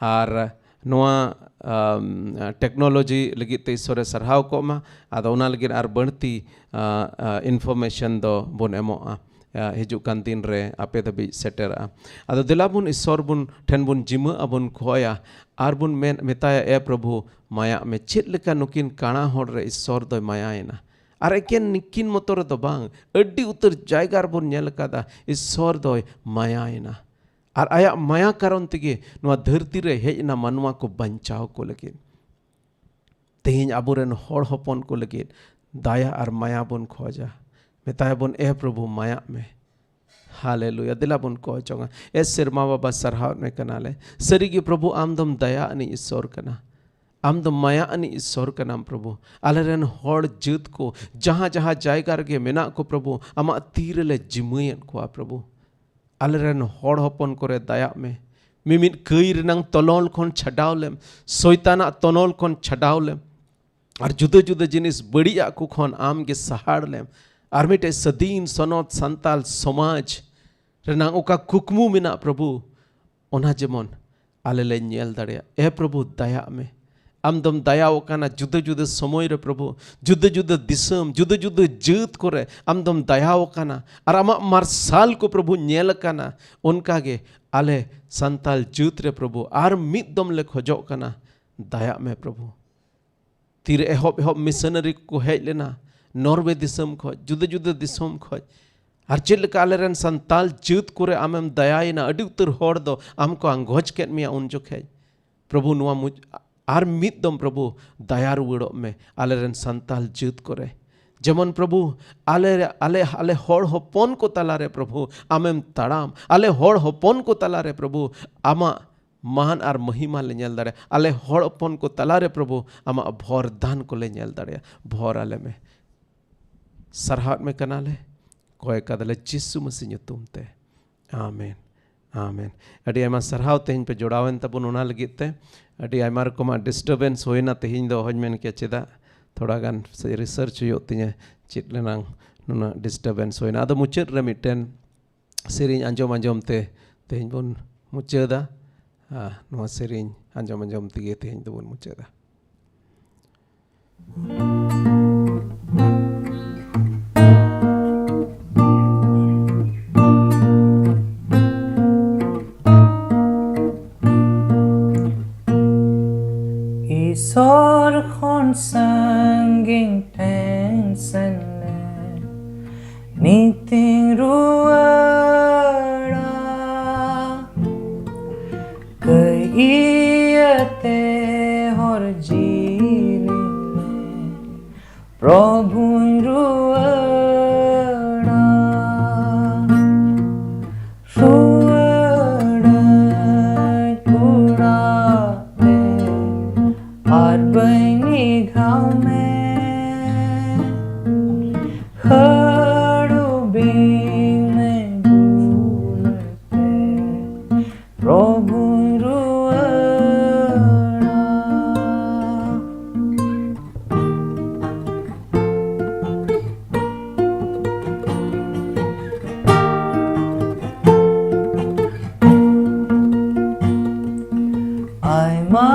ᱟᱨ ᱱᱚᱣᱟ, ᱟᱢ, ᱴᱮᱠᱱᱳᱞᱚᱡᱤ ᱞᱟᱹᱜᱤᱫ ᱛᱮ ᱤᱥᱥᱚᱨᱮ ᱥᱟᱨᱦᱟᱣ ᱠᱚᱜ ᱢᱟ᱾ ᱟᱫᱚ ᱚᱱᱟ ᱞᱟᱹᱜᱤᱫ ᱟᱨ ᱵᱟᱹᱲᱛᱤ, ᱟ, ᱟ, ᱤᱱᱯᱷᱚᱨᱢᱮᱥᱚᱱ ᱫᱚ ᱵᱚᱱ ᱮᱢᱚᱜᱼᱟ, ᱟ, ᱦᱤᱡᱩᱜ ᱠᱟᱱ ᱫᱤᱱ ᱨᱮ ᱟᱯᱮ ᱫᱷᱟᱹᱵᱤᱡ ᱥᱮᱴᱮᱨᱚᱜᱼᱟ᱾ ᱟᱫᱚ ᱫᱮᱞᱟ ᱵᱚᱱ ᱤᱥᱥᱚᱨ ᱵᱚᱱ, ᱴᱷᱮᱱ ᱵᱚᱱ ᱡᱤᱢᱟᱹᱜ ᱟᱵᱚᱱ, ᱠᱷᱚᱭᱟ ᱟᱨ ᱵᱚᱱ ᱢᱮᱱ, ᱢᱮᱛᱟᱭᱟ, "ᱮ ᱯᱨᱚᱵᱷᱩ, ᱢᱟᱭᱟᱜ ᱢᱮ, ᱪᱮᱫ ᱞᱮᱠᱟ ᱱᱩᱠᱤᱱ ᱠᱟᱬᱟ ᱦᱚᱲ ᱨᱮ ᱤᱥᱥᱚᱨ ᱫᱚᱭ ᱢᱟᱭᱟᱭᱮᱱᱟ?" ᱟᱨ ᱮᱠᱮᱱ ᱱᱩᱠᱤᱱ ᱢᱚᱛᱚ ᱨᱮᱫᱚ ᱵᱟᱝ, ᱟᱹᱰᱤ ᱩᱛᱟᱹᱨ ᱡᱟᱭᱜᱟ ᱨᱮᱵᱚᱱ ᱧᱮᱞ ᱟᱠᱟᱫᱟ, ᱤᱥᱥᱚᱨ ᱫᱚᱭ ᱢᱟᱭᱟᱭᱮᱱᱟ᱾ ᱟᱨ ᱟᱭᱟᱜ ᱢᱟᱭᱟ ᱠᱟᱨᱚᱱ ᱛᱮᱜᱮ ᱱᱚᱣᱟ ᱫᱷᱟᱹᱨᱛᱤ ᱨᱮ ᱦᱮᱡ ᱮᱱᱟ ᱢᱟᱱᱣᱟ ᱠᱚ ᱵᱟᱧᱪᱟᱣ ᱠᱚ ᱞᱟᱹᱜᱤᱫ᱾ ᱛᱮᱦᱮᱧ ᱟᱵᱚᱨᱮᱱ ᱦᱚᱲ ᱦᱚᱯᱚᱱ ᱠᱚ ᱞᱟᱹᱜᱤᱫ ᱫᱟᱭᱟ ᱟᱨ ᱢᱟᱭᱟ ᱵᱚᱱ ᱠᱷᱚᱡᱟ᱾ ᱢᱮᱛᱟᱭᱟ ᱵᱚᱱ, "ᱮ ᱯᱨᱚᱵᱷᱩ, ᱢᱟᱭᱟᱜ ᱢᱮ᱾" ᱦᱟᱞᱮᱞᱩᱭᱟ᱾ ᱫᱮᱞᱟ ᱵᱚᱱ ᱠᱚᱭ ᱡᱚᱝᱟ᱾ ᱮ ᱥᱮᱨᱢᱟ ᱵᱟᱵᱟ, ᱥᱟᱨᱦᱟᱣ ᱢᱮ ᱠᱟᱱᱟᱞᱮ᱾ ᱥᱟᱹᱨᱤᱜᱮ ᱯᱨᱚᱵᱷᱩ, ᱟᱢ ᱫᱚᱢ ᱫᱟᱭᱟ ᱟᱹᱱᱤᱡ ᱤᱥᱥᱚᱨ ᱠᱟᱱᱟ᱾ ᱟᱢ ᱫᱚ ᱢᱟᱭᱟ ᱟᱹᱱᱤᱡ ᱤᱥᱥᱚᱨ ᱠᱟᱱᱟᱢ ᱯᱨᱚᱵᱷᱩ᱾ ᱟᱞᱮᱨᱮᱱ ᱦᱚᱲ ᱡᱟᱹᱛ ᱠᱚ ᱡᱟᱦᱟᱸ ᱡᱟᱦᱟᱸ ᱡᱟᱭᱜᱟ ᱨᱮᱜᱮ ᱢᱮᱱᱟᱜ ᱠᱚ ᱯᱨᱚᱵᱷᱩ, ᱟᱢᱟᱜ ᱛᱤ ᱨᱮᱞᱮ ᱡᱤᱢᱟᱹᱭᱮᱫ ᱠᱚᱣᱟ ᱯᱨᱚᱵᱷᱩ᱾ ᱟᱞᱮᱨᱮᱱ ᱦᱚᱲ ᱦᱚᱯᱚᱱ ᱠᱚᱨᱮ ᱫᱟᱭᱟᱜ ᱢᱮ᱾ ᱢᱤᱢᱤᱫ ᱠᱟᱹᱭ ᱨᱮᱱᱟᱝ ᱛᱚᱱᱚᱞ ᱠᱷᱚᱱ ᱪᱷᱟᱰᱟᱣ ᱞᱮᱢ, ᱥᱚᱭᱛᱟᱱᱟᱜ ᱛᱚᱱᱚᱞ ᱠᱷᱚᱱ ᱪᱷᱟᱰᱟᱣ ᱞᱮᱢ, ᱟᱨ ᱡᱩᱫᱟᱹ ᱡᱩᱫᱟᱹ ᱡᱤᱱᱤᱥ ᱵᱟᱹᱲᱤᱡᱟᱜ ᱠᱚ ᱠᱷᱚᱱ ᱟᱢ ᱜᱮ ᱥᱟᱦᱟᱲ ᱞᱮᱢ, ᱟᱨ ᱢᱤᱫᱴᱮᱡ ᱥᱟᱹᱫᱷᱤᱱ ᱥᱚᱱᱚᱛ ᱥᱟᱱᱛᱟᱞ ᱥᱚᱢᱟᱡᱽ ᱨᱮᱱᱟᱝ ᱚᱠᱟ ᱠᱩᱠᱢᱩ ᱢᱮᱱᱟᱜ ᱯᱨᱚᱵᱷᱩ, ᱚᱱᱟ ᱡᱮᱢᱚᱱ ᱟᱞᱮ ᱞᱮ ᱧᱮᱞ ᱫᱟᱲᱮᱭᱟᱜ᱾ ᱮ ᱯᱨᱚᱵᱷᱩ, ᱫᱟᱭᱟᱜ ᱢᱮ᱾ ᱟᱢ ᱫᱚᱢ ᱫᱟᱭᱟᱣ ᱟᱠᱟᱱᱟ ᱡᱩᱫᱟᱹ ᱡᱩᱫᱟᱹ ᱥᱚᱢᱚᱭ ᱨᱮ ᱯᱨᱚᱵᱷᱩ, ᱡᱩᱫᱟᱹ ᱡᱩᱫᱟᱹ ᱫᱤᱥᱚᱢ, ᱡᱩᱫᱟᱹ ᱡᱩᱫᱟᱹ ᱡᱟᱹᱛ ᱠᱚᱨᱮ ᱟᱢ ᱫᱚᱢ ᱫᱟᱭᱟᱣ ᱟᱠᱟᱱᱟ, ᱟᱨ ᱟᱢᱟᱜ ᱢᱟᱨᱥᱟᱞ ᱠᱚ ᱯᱨᱚᱵᱷᱩ ᱧᱮᱞ ᱟᱠᱟᱱᱟ᱾ ᱚᱱᱠᱟ ᱜᱮ ᱟᱞᱮ ᱥᱟᱱᱛᱟᱞ ᱡᱟᱹᱛ ᱨᱮ ᱯᱨᱚᱵᱷᱩ ᱟᱨ ᱢᱤᱫ ᱫᱚᱢ ᱞᱮ ᱠᱷᱚᱡᱚᱜ ᱠᱟᱱᱟ, ᱫᱟᱭᱟᱜ ᱢᱮ ᱯᱨᱚᱵᱷᱩ᱾ ᱛᱤᱨᱮ ᱮᱦᱚᱵ ᱮᱦᱚᱵ ᱢᱤᱥᱚᱱᱟᱨᱤ ᱠᱚ ᱦᱮᱡ ᱞᱮᱱᱟ ᱱᱚᱨᱣᱮ ᱫᱤᱥᱚᱢ ᱠᱷᱚᱡ, ᱡᱩᱫᱟᱹ ᱡᱩᱫᱟᱹ ᱫᱤᱥᱚᱢ ᱠᱷᱚᱡ, ᱟᱨ ᱪᱮᱫ ᱞᱮᱠᱟ ᱟᱞᱮᱨᱮᱱ ᱥᱟᱱᱛᱟᱞ ᱡᱟᱹᱛ ᱠᱚᱨᱮ ᱟᱢᱮᱢ ᱫᱟᱭᱟᱭᱮᱱᱟ᱾ ᱟᱹᱰᱤ ᱩᱛᱟᱹᱨ ᱦᱚᱲ ᱫᱚ ᱟᱢ ᱠᱚ ᱟᱸᱜᱚᱪ ᱠᱮᱫ ᱢᱮᱭᱟ ᱩᱱ ᱡᱚᱠᱷᱮᱡ᱾ ᱯᱨᱚᱵᱷᱩ, ᱱᱚᱣᱟ ᱢᱩᱡ-, ᱟᱨ ᱢᱤᱫ ᱫᱚᱢ ᱯᱨᱚᱵᱷᱩ ᱫᱟᱭᱟ ᱨᱩᱣᱟᱹᱲᱚᱜ ᱢᱮ ᱟᱞᱮᱨᱮᱱ ᱥᱟᱱᱛᱟᱞ ᱡᱟᱹᱛ ᱠᱚᱨᱮ᱾ ᱡᱮᱢᱚᱱ ᱯᱨᱚᱵᱷᱩ, ᱟᱞᱮ, ᱟᱞᱮ, ᱟᱞᱮ ᱦᱚᱲ ᱦᱚᱯᱚᱱ ᱠᱚ ᱛᱟᱞᱟᱨᱮ ᱯᱨᱚᱵᱷᱩ ᱟᱢᱮᱢ ᱛᱟᱲᱟᱢ, ᱟᱞᱮ ᱦᱚᱲ ᱦᱚᱯᱚᱱ ᱠᱚ ᱛᱟᱞᱟᱨᱮ ᱯᱨᱚᱵᱷᱩ ᱟᱢᱟᱜ ᱢᱟᱱ ᱟᱨ ᱢᱚᱦᱤᱢᱟ ᱞᱮ ᱧᱮᱞ ᱫᱟᱲᱮᱭᱟᱜᱼᱟ᱾ ᱟᱞᱮ ᱦᱚᱲ ᱦᱚᱯᱚᱱ ᱠᱚ ᱛᱟᱞᱟᱨᱮ ᱯᱨᱚᱵᱷᱩ ᱟᱢᱟᱜ ᱵᱷᱚᱨ ᱫᱟᱱ ᱠᱚᱞᱮ ᱧᱮᱞ ᱫᱟᱲᱮᱭᱟᱜᱼᱟ᱾ ᱵᱷᱚᱨ ᱟᱞᱮ ᱢᱮ᱾ ᱥᱟᱨᱦᱟᱣ ᱢᱮ ᱠᱟᱱᱟᱞᱮ, ᱠᱚᱭ ᱠᱟᱫᱟᱞᱮ ᱡᱤᱥᱩ ᱢᱟᱹᱥᱤ ᱧᱩᱛᱩᱢ ᱛᱮ, ᱟᱢᱮᱱ᱾ ᱟᱢᱮᱱ᱾ ᱟᱹᱰᱤ ᱟᱭᱢᱟ ᱥᱟᱨᱦᱟᱣ, ᱛᱮᱦᱮᱧ ᱯᱮ ᱡᱚᱲᱟᱣᱮᱱ ᱛᱟᱵᱚᱱ ᱚᱱᱟ ᱞᱟᱹᱜᱤᱫ ᱛᱮ᱾ ᱟᱹᱰᱤ ᱟᱭᱢᱟ ᱨᱚᱠᱚᱢᱟᱜ disturbance ᱦᱩᱭᱱᱟ ᱛᱮᱦᱮᱧ ᱫᱚ, ᱚᱦᱚᱧ ᱢᱮᱱ ᱠᱮᱭᱟ ᱪᱮᱫᱟᱜ᱾ ᱛᱷᱚᱲᱟ ᱜᱟᱱ research ᱦᱩᱭᱩᱜ ᱛᱤᱧᱟᱹ, ᱪᱮᱫ ᱨᱮᱱᱟᱝ ᱱᱩᱱᱟᱹᱜ disturbance ᱦᱩᱭᱱᱟ᱾ ᱟᱫᱚ ᱢᱩᱪᱟᱹᱫ ᱨᱮ ᱢᱤᱫᱴᱮᱱ ᱥᱮᱨᱮᱧ ᱟᱸᱡᱚᱢ ᱟᱸᱡᱚᱢ ᱛᱮ ᱛᱮᱦᱮᱧ ᱵᱚᱱ ᱢᱩᱪᱟᱹᱫᱟ᱾ ᱟᱨ ᱱᱚᱣᱟ ᱥᱮᱨᱮᱧ ᱟᱸᱡᱚᱢ ᱟᱸᱡᱚᱢ ᱛᱮᱜᱮ ᱛᱮᱦᱮᱧ ᱫᱚᱵᱚᱱ ᱢᱩᱪᱟᱹᱫᱟ᱾ ᱤᱥᱚᱨ ᱠᱷᱚᱱ ᱥᱟᱺᱜᱤᱧ ᱴᱷᱮᱱ ᱥᱮᱱ ᱞᱮ ᱱᱤᱛᱤᱧ ᱨᱩᱣᱟᱹᱲᱟ᱾ ᱠᱟᱹᱭ ᱤᱭᱟᱹᱛᱮ ᱦᱚᱨ ᱡᱤᱞᱤᱧ ᱞᱮ ᱯᱨᱚᱵᱷᱩᱧ ᱨᱩᱣᱟᱹᱲᱟ᱾ ᱨᱩᱣᱟᱹᱲᱟᱹᱧ ᱚᱲᱟᱜ ᱛᱮ ᱟᱨ ᱵᱟᱹᱧ ᱱᱤᱜᱷᱟᱣ ᱢᱮ᱾ ᱦᱟᱹᱲᱩᱵᱤᱧ ᱢᱮ ᱫᱩᱞᱟᱹᱲ ᱛᱮ ᱯᱨᱚᱵᱷᱩᱧ ᱨᱩᱣᱟᱹᱲᱟ᱾ ᱟᱭᱢᱟ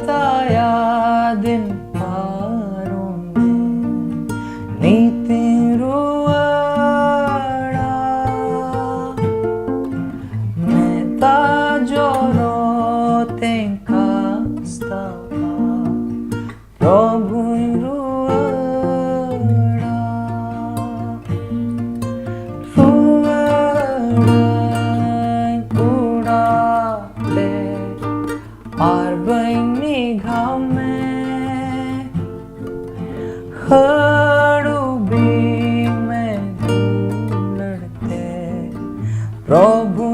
ᱫᱟᱭᱟ ᱫᱤᱱ ᱯᱟᱨᱚᱢ ᱮᱱ, ᱱᱤᱛᱤᱧ ᱨᱩᱣᱟᱹᱲᱟ᱾ ᱢᱮᱛᱟ ᱡᱚᱨᱚ ᱛᱮᱧ ᱠᱟᱥᱛᱟᱣᱟ, ᱯᱨᱚᱵᱷᱩᱧ ᱨᱩᱣᱟᱹᱲᱟ᱾ ᱨᱩᱣᱟᱹᱲᱟᱹᱧ ᱚᱲᱟᱜ ᱛᱮ ᱟᱨ ᱵᱟᱹᱧ ᱱᱤᱜᱷᱟᱣ ᱢᱮ᱾ ᱦᱟᱹᱲᱩᱵᱤᱧ ᱢᱮ ᱫᱩᱞᱟᱹᱲ ᱛᱮ ᱯᱨᱚᱵᱷᱩ